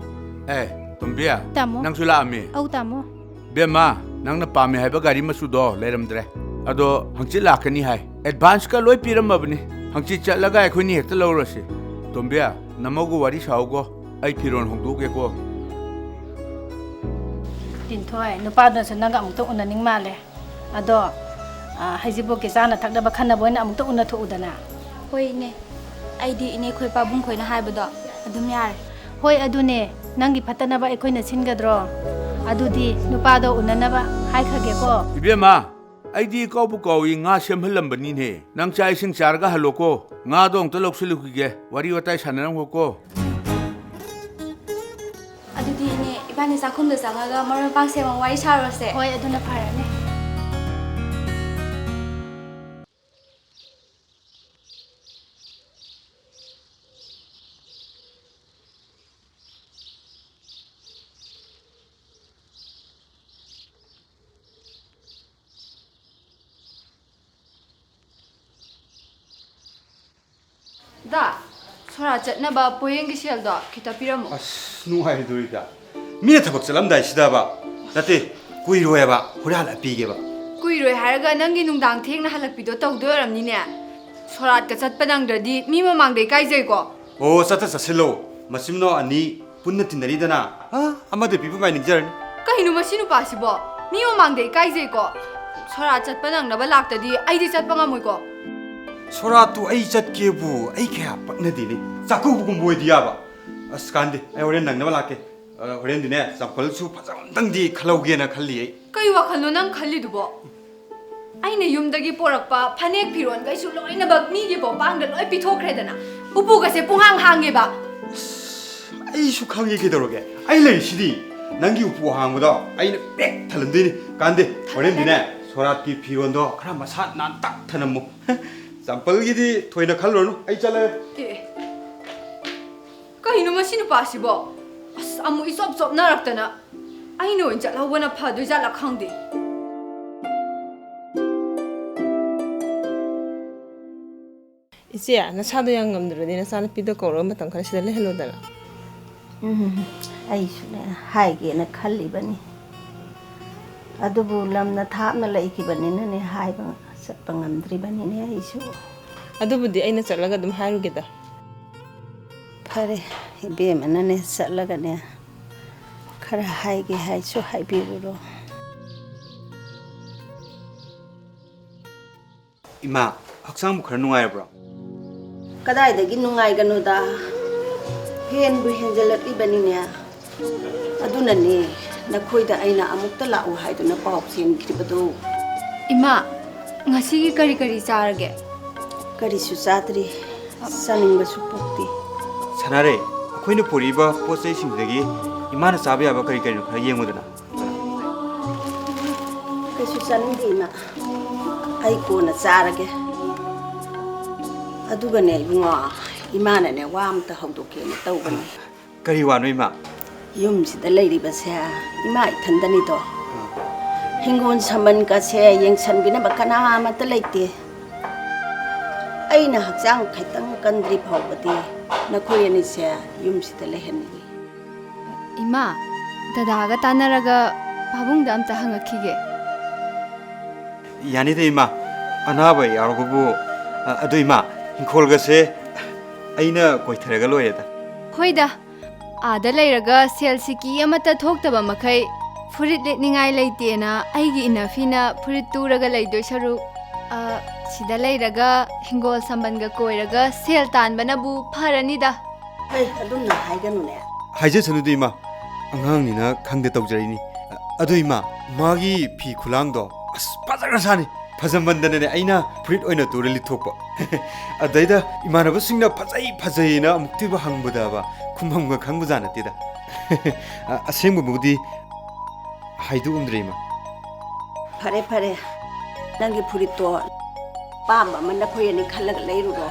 ꯑꯦ, ꯇꯣꯝꯕꯤ, ꯇꯥꯃꯣ꯫ ꯅꯪꯁꯨ ꯂꯥꯛꯑꯝꯃꯤ? ꯑꯧ, ꯇꯥꯃꯣ꯫ ꯕꯦꯝꯃ, ꯅꯪꯅ ꯄꯥꯝꯃꯦ ꯍꯥꯏꯕ ꯒꯥꯔꯤ ꯃꯆꯨꯗꯣ ꯂꯩꯔꯝꯗ꯭ꯔꯦ꯫ ꯑꯗꯣ ꯍꯪꯆꯤꯠ ꯂꯥꯛꯀꯅꯤ ꯍꯥꯏ꯫ ꯑꯦꯗꯚꯥꯟꯁꯀ ꯂꯣꯏ ꯄꯤꯔꯝꯃꯕꯅꯤ꯫ ꯍꯪꯆꯤꯠ ꯆꯠꯂꯒ ꯑꯩꯈꯣꯏꯅꯤ ꯍꯦꯛꯇ ꯂꯧꯔꯁꯤ꯫ ꯇꯣꯝꯕꯤ, ꯅꯃꯧꯒ ꯋꯥꯔꯤ ꯁꯥꯍꯧꯒꯣ꯫ ꯑꯩ ꯐꯤꯔꯣꯜ ꯍꯣꯡꯗꯣꯛꯎꯒꯦꯀꯣ꯫ ꯂꯤꯟꯊꯣꯏ, ꯅꯨꯄꯥꯗꯨꯅꯁꯨ ꯅꯪꯒ ꯑꯃꯨꯛꯇ ꯎꯅꯅꯤꯡ ꯃꯥꯜꯂꯦ꯫ ꯑꯗꯣ, ꯑ, ꯍꯩꯖꯤꯡꯄꯣꯠꯀꯤ ꯆꯥꯅ ꯊꯛꯅꯕ ꯈꯟꯅꯕ ꯑꯣꯏꯅ ꯑꯃꯨꯛꯇ ꯎꯅꯊꯣꯛꯎꯗꯅ꯫ ꯍꯣꯏ, ꯏꯅꯦ꯫ ꯑꯩꯗꯤ ꯏꯅꯦ ꯈꯣꯏ ꯄꯥꯕꯨꯡ ꯈꯣꯏꯅ ꯍꯥꯏꯕꯗꯣ ꯑꯗꯨꯝ ꯌꯥꯔꯦ꯫ ꯍꯣꯏ, ꯑꯗꯨꯅꯦ꯫ ꯅꯪꯒꯤ ꯐꯠꯇꯅꯕ ꯑꯩꯈꯣꯏꯅ ꯁꯤꯟꯒꯗ꯭ꯔꯣ? ꯑꯗꯨꯗꯤ ꯅꯨꯄꯥꯗꯣ ꯎꯅꯅꯕ ꯍꯥꯏꯈ꯭ꯔꯒꯦꯀꯣ꯫ ꯏꯕꯦꯝꯃ, ꯑꯩꯗꯤ ꯀꯥꯎꯕꯨ ꯀꯥꯎꯏ, ꯉꯥ ꯁꯦꯝꯍꯜꯂꯝꯕꯅꯤꯅꯦ꯫ ꯅꯪ ꯆꯥꯛ ꯏꯁꯤꯡ ꯆꯥꯔꯒ ꯍꯜꯂꯣꯀꯣ꯫ ꯉꯥꯗꯣ ꯑꯃꯨꯛꯇ ꯂꯧꯁꯤꯜꯂꯨꯈꯤꯒꯦ, ꯋꯥꯔꯤ ꯋꯥꯇꯥꯏ ꯁꯥꯟꯅꯔꯝꯈꯣꯀꯣ꯫ ꯑꯗꯨꯗꯤ ꯏꯅꯦ, ꯏꯕꯥꯅꯤ ꯆꯥꯛꯈꯨꯝꯗ ꯆꯪꯉꯒ ꯃꯔꯣꯏ ꯃꯄꯥꯡ ꯁꯦꯝꯃ ꯋꯥꯔꯤ ꯁꯥꯔꯨꯔꯁꯦ꯫ ꯍꯣꯏ, ꯑꯗꯨꯅ ꯐꯔꯅꯤ꯫ ꯁꯣꯔꯥꯠ ꯆꯠꯅꯕ ꯄꯣꯌꯦꯡꯒꯤ ꯁꯦꯜꯗꯣ ꯈꯤꯇ ꯄꯤꯔꯝꯃꯣ꯫ ꯑꯁ, ꯅꯨꯡꯉꯥꯏꯗꯣꯔꯤꯗ꯫ ꯃꯤꯅ ꯊꯕꯛ ꯆꯠꯂꯝꯗꯥꯏꯁꯤꯗꯕ꯫ ꯅꯠꯇꯦ, ꯀꯨꯏꯔꯣꯏꯕ, ꯍꯣꯔꯦꯟ ꯍꯜꯂꯛꯑ ꯄꯤꯒꯦꯕ꯫ ꯀꯨꯏꯔꯣꯏ ꯍꯥꯏꯔꯒ ꯅꯪꯒꯤ ꯅꯨꯡꯗꯥꯡ ꯊꯦꯡꯅ ꯍꯜꯂꯛꯄꯤꯗꯣ ꯇꯧꯗꯣꯏ ꯑꯣꯏꯔꯝꯅꯤꯅꯦ꯫ ꯁꯣꯔꯥꯠꯀ ꯆꯠꯄ ꯅꯪꯗ꯭ꯔꯗꯤ ꯃꯤ ꯃꯃꯥꯡꯗ ꯏꯀꯥꯏꯖꯩꯀꯣ꯫ ꯑꯣ, ꯆꯠꯇ ꯆꯠꯁꯤꯜꯂꯣ꯫ ꯃꯆꯤꯟ ꯃꯅꯥꯎ ꯑꯅꯤ ꯄꯨꯟꯅ ꯇꯤꯟꯅꯔꯤꯗꯅ꯫ ꯑ, ꯑꯃꯗ ꯄꯤꯕ ꯃꯥꯏ ꯅꯤꯡꯖꯔꯅꯤ꯫ ꯀꯩꯅꯣ ꯃꯁꯤ ꯅꯨꯄꯥꯁꯤꯕꯣ? ꯃꯤ ꯃꯃꯥꯡꯗ ꯏꯀꯥꯏꯖꯩꯀꯣ꯫ ꯁꯣꯔꯥꯠ ꯆꯠꯄ ꯅꯪꯅꯕ ꯂꯥꯛꯇꯗꯤ ꯑꯩꯗꯤ ꯆꯠꯄ ꯉꯝꯃꯣꯏꯀꯣ꯫ ꯁꯣꯔꯥꯠꯇꯨ ꯑꯩ ꯆꯠꯀꯦꯕꯨ ꯑꯩ ꯀꯌꯥ ꯄꯛꯅꯗꯦꯅꯦ꯫ ꯆꯥꯛꯀꯧꯕꯒꯨꯝꯕ ꯑꯣꯏꯗꯤ ꯌꯥꯕ꯫ ꯑꯁ, ꯀꯥꯟꯗꯦ, ꯑꯩ ꯍꯣꯔꯦꯟ ꯅꯪꯅꯕ ꯂꯥꯛꯀꯦ꯫ ꯑ, ꯍꯣꯔꯦꯟꯗꯤꯅꯦ, ꯆꯝꯄꯜꯁꯨ ꯐꯖꯕ ꯑꯝꯇꯪꯗꯤ ꯈꯜꯍꯧꯒꯦꯅ ꯈꯜꯂꯤ ꯑꯩ꯫ ꯀꯩ ꯋꯥꯈꯜꯅꯣ ꯅꯪ ꯈꯜꯂꯤꯗꯨꯕꯣ? ꯑꯩꯅ ꯌꯨꯝꯗꯒꯤ ꯄꯣꯔꯛꯄ ꯐꯅꯦꯛ ꯐꯤꯔꯣꯟꯈꯩꯁꯨ ꯂꯣꯏꯅꯃꯛ ꯃꯤꯒꯤ ꯄꯣꯄꯥꯡꯗ ꯂꯣꯏ ꯄꯤꯊꯣꯛꯈ꯭ꯔꯦꯗꯅ꯫ ꯎꯄꯨꯒꯁꯦ ꯄꯨꯡꯍꯥꯡ ꯍꯥꯡꯉꯦꯕ꯫ ꯑꯩꯁꯨ ꯈꯪꯉꯦ ꯀꯩꯗꯧꯔꯒꯦ? ꯑꯩ ꯂꯩꯔꯤꯁꯤꯗꯤ꯫ ꯅꯪꯒꯤ ꯎꯄꯨ ꯑꯍꯥꯡꯕꯗꯣ ꯑꯩꯅ ꯄꯦꯛ ꯊꯜꯍꯟꯗꯣꯏꯅꯤ꯫ ꯀꯥꯟꯗꯦ, ꯍꯣꯔꯦꯟꯗꯤꯅꯦ, ꯁꯣꯔꯥꯠꯀꯤ ꯐꯤꯔꯣꯟꯗꯣ ꯈꯔ ꯃꯁꯥ ꯅꯥꯟꯇꯛ ꯊꯅꯝꯃꯨ꯫ ꯆꯝꯄꯜꯒꯤꯗꯤ ꯊꯣꯏꯅ ꯈꯜꯂꯨꯔꯅꯨ, ꯑꯩ ꯆꯠꯂꯒꯦ꯫ ꯑꯦ, ꯀꯩꯅꯣ ꯃꯁꯤ ꯅꯨꯄꯥꯁꯤꯕꯣ? ꯑꯁ, ꯑꯃꯨꯛ ꯏꯆꯣꯞ ꯆꯣꯞꯅꯔꯛꯇꯅ꯫ ꯑꯩꯅ ꯑꯣꯏꯅ ꯆꯠꯍꯧꯕꯅ ꯐꯗꯣꯏ ꯖꯥꯠꯂ ꯈꯪꯗꯦ꯫ ꯏꯆꯦ, ꯅꯁꯥꯗꯣ ꯌꯥꯝ ꯉꯝꯗ꯭ꯔꯗꯤ ꯅꯆꯥꯅꯨꯄꯤꯗꯣ ꯀꯧꯔꯒ ꯃꯇꯝ ꯈꯔ ꯁꯤꯗ ꯂꯩꯍꯜꯂꯣꯗꯅ꯫ ꯎꯝ, ꯑꯩꯁꯨꯅꯦ ꯍꯥꯏꯒꯦꯅ ꯈꯜꯂꯤꯕꯅꯤ꯫ ꯑꯗꯨꯕꯨ ꯂꯝꯅ ꯊꯥꯞꯅ ꯂꯩꯈꯤꯕꯅꯤꯅꯅꯦ ꯍꯥꯏꯕ ꯆꯠꯄ ꯉꯝꯗ꯭ꯔꯤꯕꯅꯤꯅꯦ ꯑꯩꯁꯨ꯫ ꯑꯗꯨꯕꯨꯗꯤ ꯑꯩꯅ ꯆꯠꯂꯒ ꯑꯗꯨꯝ ꯍꯥꯏꯔꯨꯒꯦꯗ꯫ ꯐꯔꯦ, ꯏꯕꯦꯝꯃꯅꯅꯦ ꯆꯠꯂꯒꯅꯦ ꯈꯔ ꯍꯥꯏꯒꯦ ꯍꯥꯏꯁꯨ ꯍꯥꯏꯕꯤꯔꯨꯔꯣ꯫ ꯏꯃꯥ, ꯍꯛꯆꯥꯡꯕꯨ ꯈꯔ ꯅꯨꯡꯉꯥꯏꯔꯕ꯭ꯔꯣ? ꯀꯗꯥꯏꯗꯒꯤ ꯅꯨꯡꯉꯥꯏꯒꯅꯣꯗ, ꯍꯦꯟꯕꯨ ꯍꯦꯟꯖꯜꯂꯛꯂꯤꯕꯅꯤꯅꯦ꯫ ꯑꯗꯨꯅꯅꯦ ꯅꯈꯣꯏꯗ ꯑꯩꯅ ꯑꯃꯨꯛꯇ ꯂꯥꯛꯎ ꯍꯥꯏꯗꯨꯅ ꯄꯥꯎ ꯆꯦꯟꯈꯤꯕꯗꯣ꯫ ꯏꯃꯥ, ꯉꯁꯤꯒꯤ ꯀꯔꯤ ꯀꯔꯤ ꯆꯥꯔꯒꯦ? ꯀꯔꯤꯁꯨ ꯆꯥꯗ꯭ꯔꯤ, ꯆꯥꯅꯤꯡꯕꯁꯨ ꯄꯣꯛꯇꯦ꯫ ꯁꯅꯥꯔꯩ, ꯑꯩꯈꯣꯏꯅ ꯄꯨꯔꯛꯏꯕ ꯄꯣꯠ ꯆꯩꯁꯤꯡꯗꯒꯤ ꯏꯃꯥꯅ ꯆꯥꯕ ꯌꯥꯕ ꯀꯔꯤ ꯀꯔꯤꯅꯣ ꯈꯔ ꯌꯦꯡꯉꯨꯗꯅ꯫ ꯀꯩꯁꯨ ꯆꯥꯅꯤꯡꯗꯦ ꯏꯃꯥ, ꯑꯩ ꯀꯣꯟꯅ ꯆꯥꯔꯒꯦ꯫ ꯑꯗꯨꯒꯅꯦ ꯏꯕꯨꯡꯉꯣ, ꯏꯃꯥꯅꯅꯦ ꯋꯥ ꯑꯝꯇ ꯍꯧꯗꯣꯛꯀꯦꯅ ꯇꯧꯕꯅꯦ꯫ ꯀꯔꯤ ꯋꯥꯅꯣ ꯏꯃꯥ? ꯌꯨꯝꯁꯤꯗ ꯂꯩꯔꯤꯕꯁꯦ ꯏꯃꯥ ꯏꯊꯟꯗꯅꯤꯗꯣ꯫ ꯍꯤꯡꯒꯣꯜ ꯁꯝꯕꯜꯒꯁꯦ ꯌꯦꯡꯁꯟꯕꯤꯅꯕ ꯀꯅꯥ ꯑꯃꯠꯇ ꯂꯩꯇꯦ꯫ ꯑꯩꯅ ꯍꯛꯆꯥꯡ ꯈꯤꯇꯪ ꯀꯟꯗ꯭ꯔꯤ ꯐꯥꯎꯕꯗꯤ ꯅꯈꯣꯏ ꯑꯅꯤꯁꯦ ꯌꯨꯝꯁꯤꯗ ꯂꯩꯍꯟꯅꯤꯡꯉꯤ꯫ ꯏꯃꯥ, ꯗꯗꯥꯒ ꯇꯥꯟꯅꯔꯒ ꯄꯥꯕꯨꯡꯗ ꯑꯝꯇ ꯍꯪꯉꯛꯈꯤꯒꯦ꯫ ꯌꯥꯅꯤꯗ ꯏꯃꯥ, ꯑꯅꯥꯕ ꯌꯥꯎꯔꯕꯕꯨ꯫ ꯑ, ꯑꯗꯨ ꯏꯃꯥ, ꯏꯪꯈꯣꯜꯒꯁꯦ ꯑꯩꯅ ꯀꯣꯏꯊꯔꯒ ꯂꯣꯏꯔꯦꯗ꯫ ꯍꯣꯏꯗ, ꯑꯥꯗ ꯂꯩꯔꯒ ꯁꯦꯜ ꯁꯤꯀꯤ ꯑꯃꯠꯇ ꯊꯣꯛꯇꯕ ꯃꯈꯩ ꯐꯨꯔꯤꯠ ꯂꯤꯠꯅꯤꯡꯉꯥꯏ ꯂꯩꯇꯦꯅ ꯑꯩꯒꯤ ꯏꯅꯐꯤꯅ ꯐꯨꯔꯤꯠ ꯇꯨꯔꯒ ꯂꯩꯗꯣꯏ ꯁꯔꯨꯛ, ꯑ, ꯁꯤꯗ ꯂꯩꯔꯒ ꯍꯤꯡꯒꯣꯜ ꯁꯝꯕꯜꯒ ꯀꯣꯏꯔꯒ ꯁꯦꯜ ꯇꯥꯟꯕꯅꯕꯨ ꯐꯔꯅꯤꯗ꯫ ꯍꯩ, ꯑꯗꯨꯝꯅ ꯍꯥꯏꯒꯅꯨꯅꯦ꯫ ꯍꯥꯏꯖꯁꯅꯨꯗ ꯏꯃꯥ, ꯑꯉꯥꯡꯅꯤꯅ ꯈꯪꯗꯦ ꯇꯧꯖꯔꯤꯅꯤ꯫ ꯑꯗꯨ ꯏꯃꯥ, ꯃꯥꯒꯤ ꯐꯤ ꯈꯨꯂꯥꯡꯗꯣ ꯑꯁ ꯐꯖꯈ꯭ꯔꯖꯥꯠꯅꯤ꯫ ꯐꯖꯃꯟꯗꯅꯅꯦ ꯑꯩꯅ ꯐꯨꯔꯤꯠ ꯑꯣꯏꯅ ꯇꯨꯔ ꯂꯤꯠꯊꯣꯛꯄ꯫ ꯑꯗꯩꯗ ꯏꯃꯥꯟꯅꯕꯁꯤꯡꯅ "ꯐꯖꯩ, ꯐꯖꯩꯅ" ꯑꯃꯨꯛꯇꯤꯕ ꯍꯪꯕꯗꯕ ꯈꯨꯝꯐꯝꯒ ꯈꯪꯕꯖꯥꯠ ꯅꯠꯇꯦꯗ꯫ ꯑ-, ꯑꯁꯦꯡꯕꯕꯨꯗꯤ ꯍꯥꯏꯗꯣꯛꯑꯝꯗ꯭ꯔꯦ ꯏꯃꯥ꯫ ꯐꯔꯦ, ꯐꯔꯦ, ꯅꯪꯒꯤ ꯐꯨꯔꯤꯠꯇꯣ ꯑꯄꯥꯝꯕ ꯑꯃ ꯅꯈꯣꯏ ꯑꯅꯤ ꯈꯜꯂꯒ ꯂꯩꯔꯨꯔꯣ꯫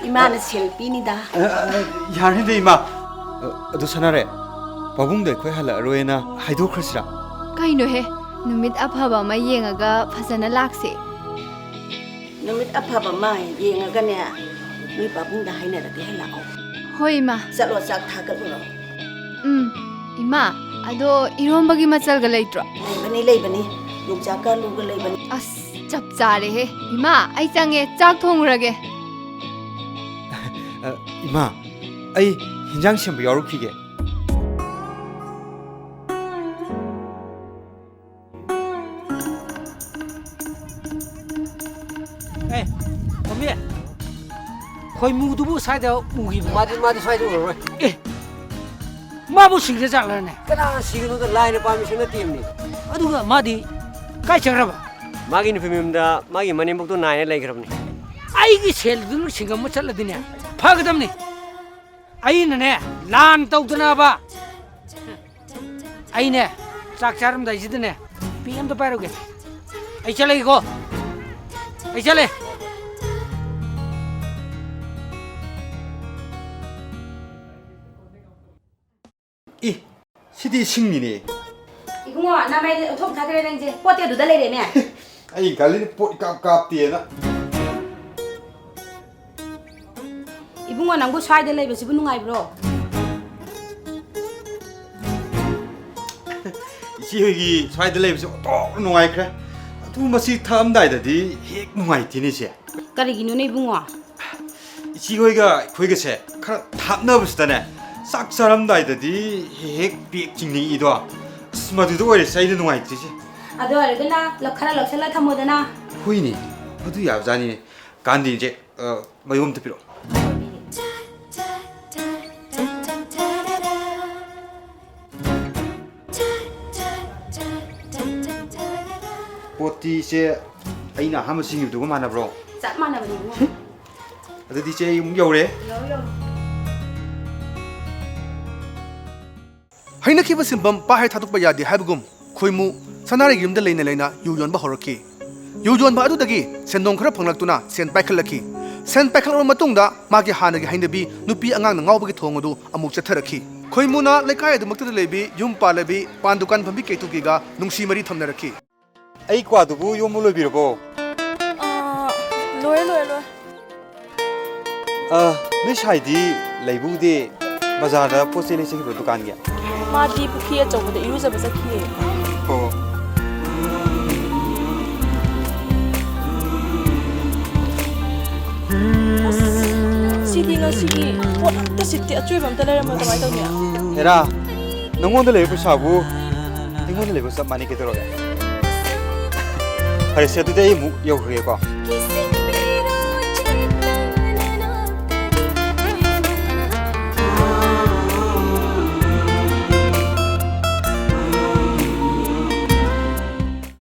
ꯏꯃꯥꯅ ꯁꯦꯜ ꯄꯤꯅꯤꯗ꯫ ꯑ, ꯑ, ꯌꯥꯔꯅꯤꯗ ꯏꯃꯥ꯫ ꯑ, ꯑꯗꯨ ꯁꯅꯥꯔꯦ, ꯄꯥꯕꯨꯡꯗꯣ ꯑꯩꯈꯣꯏ ꯍꯜꯂꯛꯑꯔꯣꯏꯅ ꯍꯥꯏꯗꯣꯛꯈ꯭ꯔꯁꯤꯔꯥ? ꯀꯩꯅꯣꯍꯦ, ꯅꯨꯃꯤꯠ ꯑꯐꯕ ꯑꯃ ꯌꯦꯡꯉꯒ ꯐꯖꯅ ꯂꯥꯛꯁꯦ꯫ ꯅꯨꯃꯤꯠ ꯑꯐꯕ ꯑꯃ ꯌꯦꯡꯉꯒꯅꯦ, ꯅꯣꯏ ꯄꯥꯕꯨꯡꯗ ꯍꯥꯏꯅꯔꯒ ꯍꯦꯛ ꯂꯥꯛꯑꯣ꯫ ꯍꯣꯏ, ꯏꯃꯥ꯫ ꯆꯠꯂꯣ, ꯆꯥꯛ ꯊꯥꯒꯠꯂꯨꯔꯣ꯫ ꯎꯝ, ꯏꯃꯥ, ꯑꯗꯣ ꯏꯔꯣꯝꯕꯒꯤ ꯃꯆꯜꯒ ꯂꯩꯇ꯭ꯔꯣ? ꯂꯩꯕꯅꯤ, ꯂꯩꯕꯅꯤ꯫ ꯌꯣꯡꯆꯥꯛꯀ ꯑꯂꯨꯒ ꯂꯩꯕꯅꯤ꯫ ꯑꯁ, ꯆꯞ ꯆꯥꯔꯦꯍꯦ꯫ ꯏꯃꯥ, ꯑꯩ ꯆꯪꯉꯦ, ꯆꯥꯛ ꯊꯣꯡꯉꯨꯔꯒꯦ꯫ ꯑ, ꯏꯃꯥ, ꯑꯩ ꯍꯤꯟꯖꯥꯡ ꯁꯦꯝꯕ ꯌꯥꯎꯔꯨꯈꯤꯒꯦ꯫ ꯑꯦ, ꯇꯣꯝꯕꯤ, ꯈꯣꯏꯃꯨꯗꯨꯕꯨ ꯁ꯭ꯋꯥꯏꯗ ꯎꯈꯤꯕ꯭ꯔꯣ? ꯃꯥꯗꯤ, ꯃꯥꯗꯤ ꯁ꯭ꯋꯥꯏꯗ ꯎꯔꯔꯣꯏ꯫ ꯑꯦ, ꯃꯥꯕꯨ ꯁꯤꯈ꯭ꯔ ꯖꯥꯠꯂꯅꯦ? ꯀꯅꯥꯅ ꯁꯤꯒꯅꯣꯗ, ꯂꯥꯏꯅ ꯄꯥꯝꯃꯤꯁꯨ ꯅꯠꯇꯦꯕꯅꯤ꯫ ꯑꯗꯨꯒ ꯃꯥꯗꯤ ꯀꯥꯏ ꯆꯠꯈ꯭ꯔꯕ? ꯃꯥꯒꯤ ꯅꯨꯄꯤ ꯃꯌꯨꯝꯗ ꯃꯥꯒꯤ ꯃꯅꯦꯝꯕꯣꯛꯇꯣ ꯅꯥꯏꯅ ꯂꯩꯈ꯭ꯔꯕꯅꯤ꯫ ꯑꯩꯒꯤ ꯁꯦꯜꯗꯨꯅ ꯁꯤꯡꯒꯝꯕ ꯆꯠꯂꯗꯤꯅꯦ, ꯐꯒꯗꯕꯅꯤ꯫ ꯑꯩꯅꯅꯦ, ꯂꯥꯟ ꯇꯧꯗꯅꯕ꯫ ꯑꯩꯅꯦ, ꯆꯥꯛ ꯆꯥꯔꯝꯗꯥꯏꯁꯤꯗꯅꯦ, ꯄꯤ ꯑꯝꯇ ꯄꯥꯏꯔꯨꯒꯦ꯫ ꯑꯩ ꯆꯠꯂꯒꯦꯀꯣ꯫ ꯑꯩ ꯆꯠꯂꯦ꯫ ꯏ, ꯁꯤꯗꯤ ꯏꯁꯤꯡꯅꯤꯅꯦ꯫ ꯏꯕꯨꯡꯉꯣ, ꯅꯃꯥꯏꯗꯤ ꯑꯣꯟꯊꯣꯛ ꯊꯥꯈ꯭ꯔꯦ ꯅꯪꯁꯦ꯫ ꯄꯣꯠꯇꯤ ꯑꯗꯨꯗ ꯂꯩꯔꯦꯅꯦ꯫ ꯑꯩ ꯈꯜꯂꯤꯅꯦ ꯄꯣꯠ ꯏꯀꯥꯞ ꯀꯥꯞꯇꯦꯅ꯫ ꯏꯕꯨꯡꯉꯣ, ꯅꯪꯕꯨ ꯁ꯭ꯋꯥꯏꯗ ꯂꯩꯕꯁꯤꯕꯨ ꯅꯨꯡꯉꯥꯏꯕ꯭ꯔꯣ? ꯏꯆꯦ ꯍꯣꯏꯒꯤ ꯁ꯭ꯋꯥꯏꯗ ꯂꯩꯕꯁꯦ ꯑꯣꯟꯊꯣꯛꯅ ꯅꯨꯡꯉꯥꯏꯈ꯭ꯔꯦ꯫ ꯑꯗꯨ ꯃꯁꯤ ꯊꯛꯑꯝꯗꯥꯏꯗꯗꯤ ꯍꯦꯛ ꯅꯨꯡꯉꯥꯏꯇꯦꯅꯦ, ꯏꯆꯦ꯫ ꯀꯔꯤꯒꯤꯅꯣꯅꯦ ꯏꯕꯨꯡꯉꯣ? ꯏꯆꯦ ꯍꯣꯏꯒ ꯑꯩꯈꯣꯏꯒꯁꯦ ꯈꯔ ꯊꯥꯞꯅꯕꯁꯤꯗꯅꯦ, ꯆꯥꯛ ꯆꯥꯔꯝꯗꯥꯏꯗꯗꯤ ꯍꯦꯛ ꯍꯦꯛ ꯕꯦꯛ ꯆꯤꯡꯅꯤꯡꯏꯗꯣ꯫ ꯑꯁ, ꯃꯗꯨꯗ ꯑꯣꯏꯔꯦꯁꯦ ꯑꯩꯅ ꯅꯨꯡꯉꯥꯏꯇ꯭ꯔꯤꯁꯦ꯫ ꯑꯗꯨ ꯑꯣꯏꯔꯒꯅ ꯂꯧ-, ꯈꯔ ꯂꯧꯁꯜꯂ ꯊꯝꯃꯣꯗꯅ꯫ ꯍꯣꯏꯅꯦ, ꯑꯗꯨ ꯌꯥꯕꯖꯥꯠꯅꯤꯅꯦ꯫ ꯀꯥꯟꯗꯦ ꯏꯆꯦ, ꯑ, ꯃꯌꯨꯝ ꯑꯝꯇ ꯄꯤꯔꯛꯑꯣ꯫ ꯄꯣꯠꯇꯤ ꯏꯆꯦ, ꯑꯩꯅ ꯑꯍꯥꯟꯕ ꯁꯤꯡꯉꯤꯕꯗꯨꯒ ꯃꯥꯟꯅꯕ꯭ꯔꯣ? ꯆꯞ ꯃꯥꯟꯅꯕꯅꯤ ꯏꯕꯨꯡꯉꯣ꯫ ꯑꯗꯨꯗꯤ ꯏꯆꯦ, ꯑꯩ ꯑꯃꯨꯛ ꯌꯧꯔꯦ꯫ ꯌꯧꯔꯣ, ꯌꯧꯔꯣ꯫ ꯍꯩꯅꯈꯤꯕ ꯁꯤꯟꯐꯝ ꯄꯥꯏ ꯍꯦꯛ ꯊꯥꯗꯣꯛꯄ ꯌꯥꯗꯦ ꯍꯥꯏꯕꯒꯨꯝ, ꯈꯣꯏꯃꯨ ꯁꯅꯥꯔꯩꯒꯤ ꯌꯨꯝꯗ ꯂꯩꯅ ꯂꯩꯅ ꯌꯨ ꯌꯣꯟꯕ ꯍꯧꯔꯛꯈꯤ꯫ ꯌꯨ ꯌꯣꯟꯕ ꯑꯗꯨꯗꯒꯤ ꯁꯦꯟꯗꯣꯡ ꯈꯔ ꯐꯪꯂꯛꯇꯨꯅ ꯁꯦꯟ ꯄꯥꯏꯈꯠꯂꯛꯈꯤ꯫ ꯁꯦꯟ ꯄꯥꯏꯈꯠꯂꯕ ꯃꯇꯨꯡꯗ ꯃꯥꯒꯤ ꯍꯥꯟꯅꯒꯤ ꯍꯩꯅꯕꯤ ꯅꯨꯄꯤ ꯑꯉꯥꯡꯅ ꯉꯥꯎꯕꯒꯤ ꯊꯣꯡ ꯑꯗꯨ ꯑꯃꯨꯛ ꯆꯠꯊꯔꯛꯈꯤ꯫ ꯈꯣꯏꯃꯨꯅ ꯂꯩꯀꯥꯏ ꯑꯗꯨꯃꯛꯇꯗ ꯂꯩꯕꯤ ꯌꯨꯝ ꯄꯥꯜꯂꯕꯤ ꯄꯥꯟ ꯗꯨꯀꯥꯟ ꯐꯝꯕꯤ ꯀꯦꯇꯨꯀꯤꯒ ꯅꯨꯡꯁꯤ ꯃꯔꯤ ꯊꯝꯅꯔꯛꯈꯤ꯫ ꯑꯩ ꯀ꯭ꯋꯥꯗꯨꯕꯨ ꯌꯣꯝꯕ ꯂꯣꯏꯕꯤꯔꯕꯣ? ꯑꯥ, ꯂꯣꯏꯔꯦ, ꯂꯣꯏꯔꯦ, ꯂꯣꯏꯔꯦ꯫ ꯑꯥ, ꯅꯣꯏ ꯁꯥꯏꯗꯤ ꯂꯩꯕꯨꯗꯤ ꯕꯖꯥꯔꯗ ꯄꯣꯠ ꯆꯩ ꯂꯩꯖꯈꯤꯕ꯭ꯔꯣ ꯗꯨꯀꯥꯟꯒꯤ? ꯃꯥꯗꯤ ꯄꯨꯈ꯭ꯔꯤ ꯑꯆꯧꯕꯗ ꯏꯔꯨꯖꯕ ꯆꯠꯈꯤꯌꯦ꯫ ꯑꯣ꯫ ꯑꯁ, ꯁꯤꯗꯤ ꯉꯁꯤꯒꯤ ꯄꯣꯠ ꯑꯝꯇ ꯁꯤꯠꯇꯦ, ꯑꯆꯣꯏꯕ ꯑꯝꯇ ꯂꯩꯔꯝꯃꯣꯏ, ꯀꯃꯥꯏꯅ ꯇꯧꯅꯤ? ꯍꯦꯔꯥ, ꯅꯪꯉꯣꯟꯗ ꯂꯩꯕ ꯄꯩꯁꯥꯕꯨ ꯑꯩꯉꯣꯟꯗ ꯂꯩꯕ ꯆꯞ ꯃꯥꯟꯅꯩ, ꯀꯩꯗꯧꯔꯒꯦ? ꯐꯔꯦꯁꯦ, ꯑꯗꯨꯗꯤ ꯑꯩ ꯑꯃꯨꯛ ꯌꯧꯈ꯭ꯔꯒꯦꯀꯣ꯫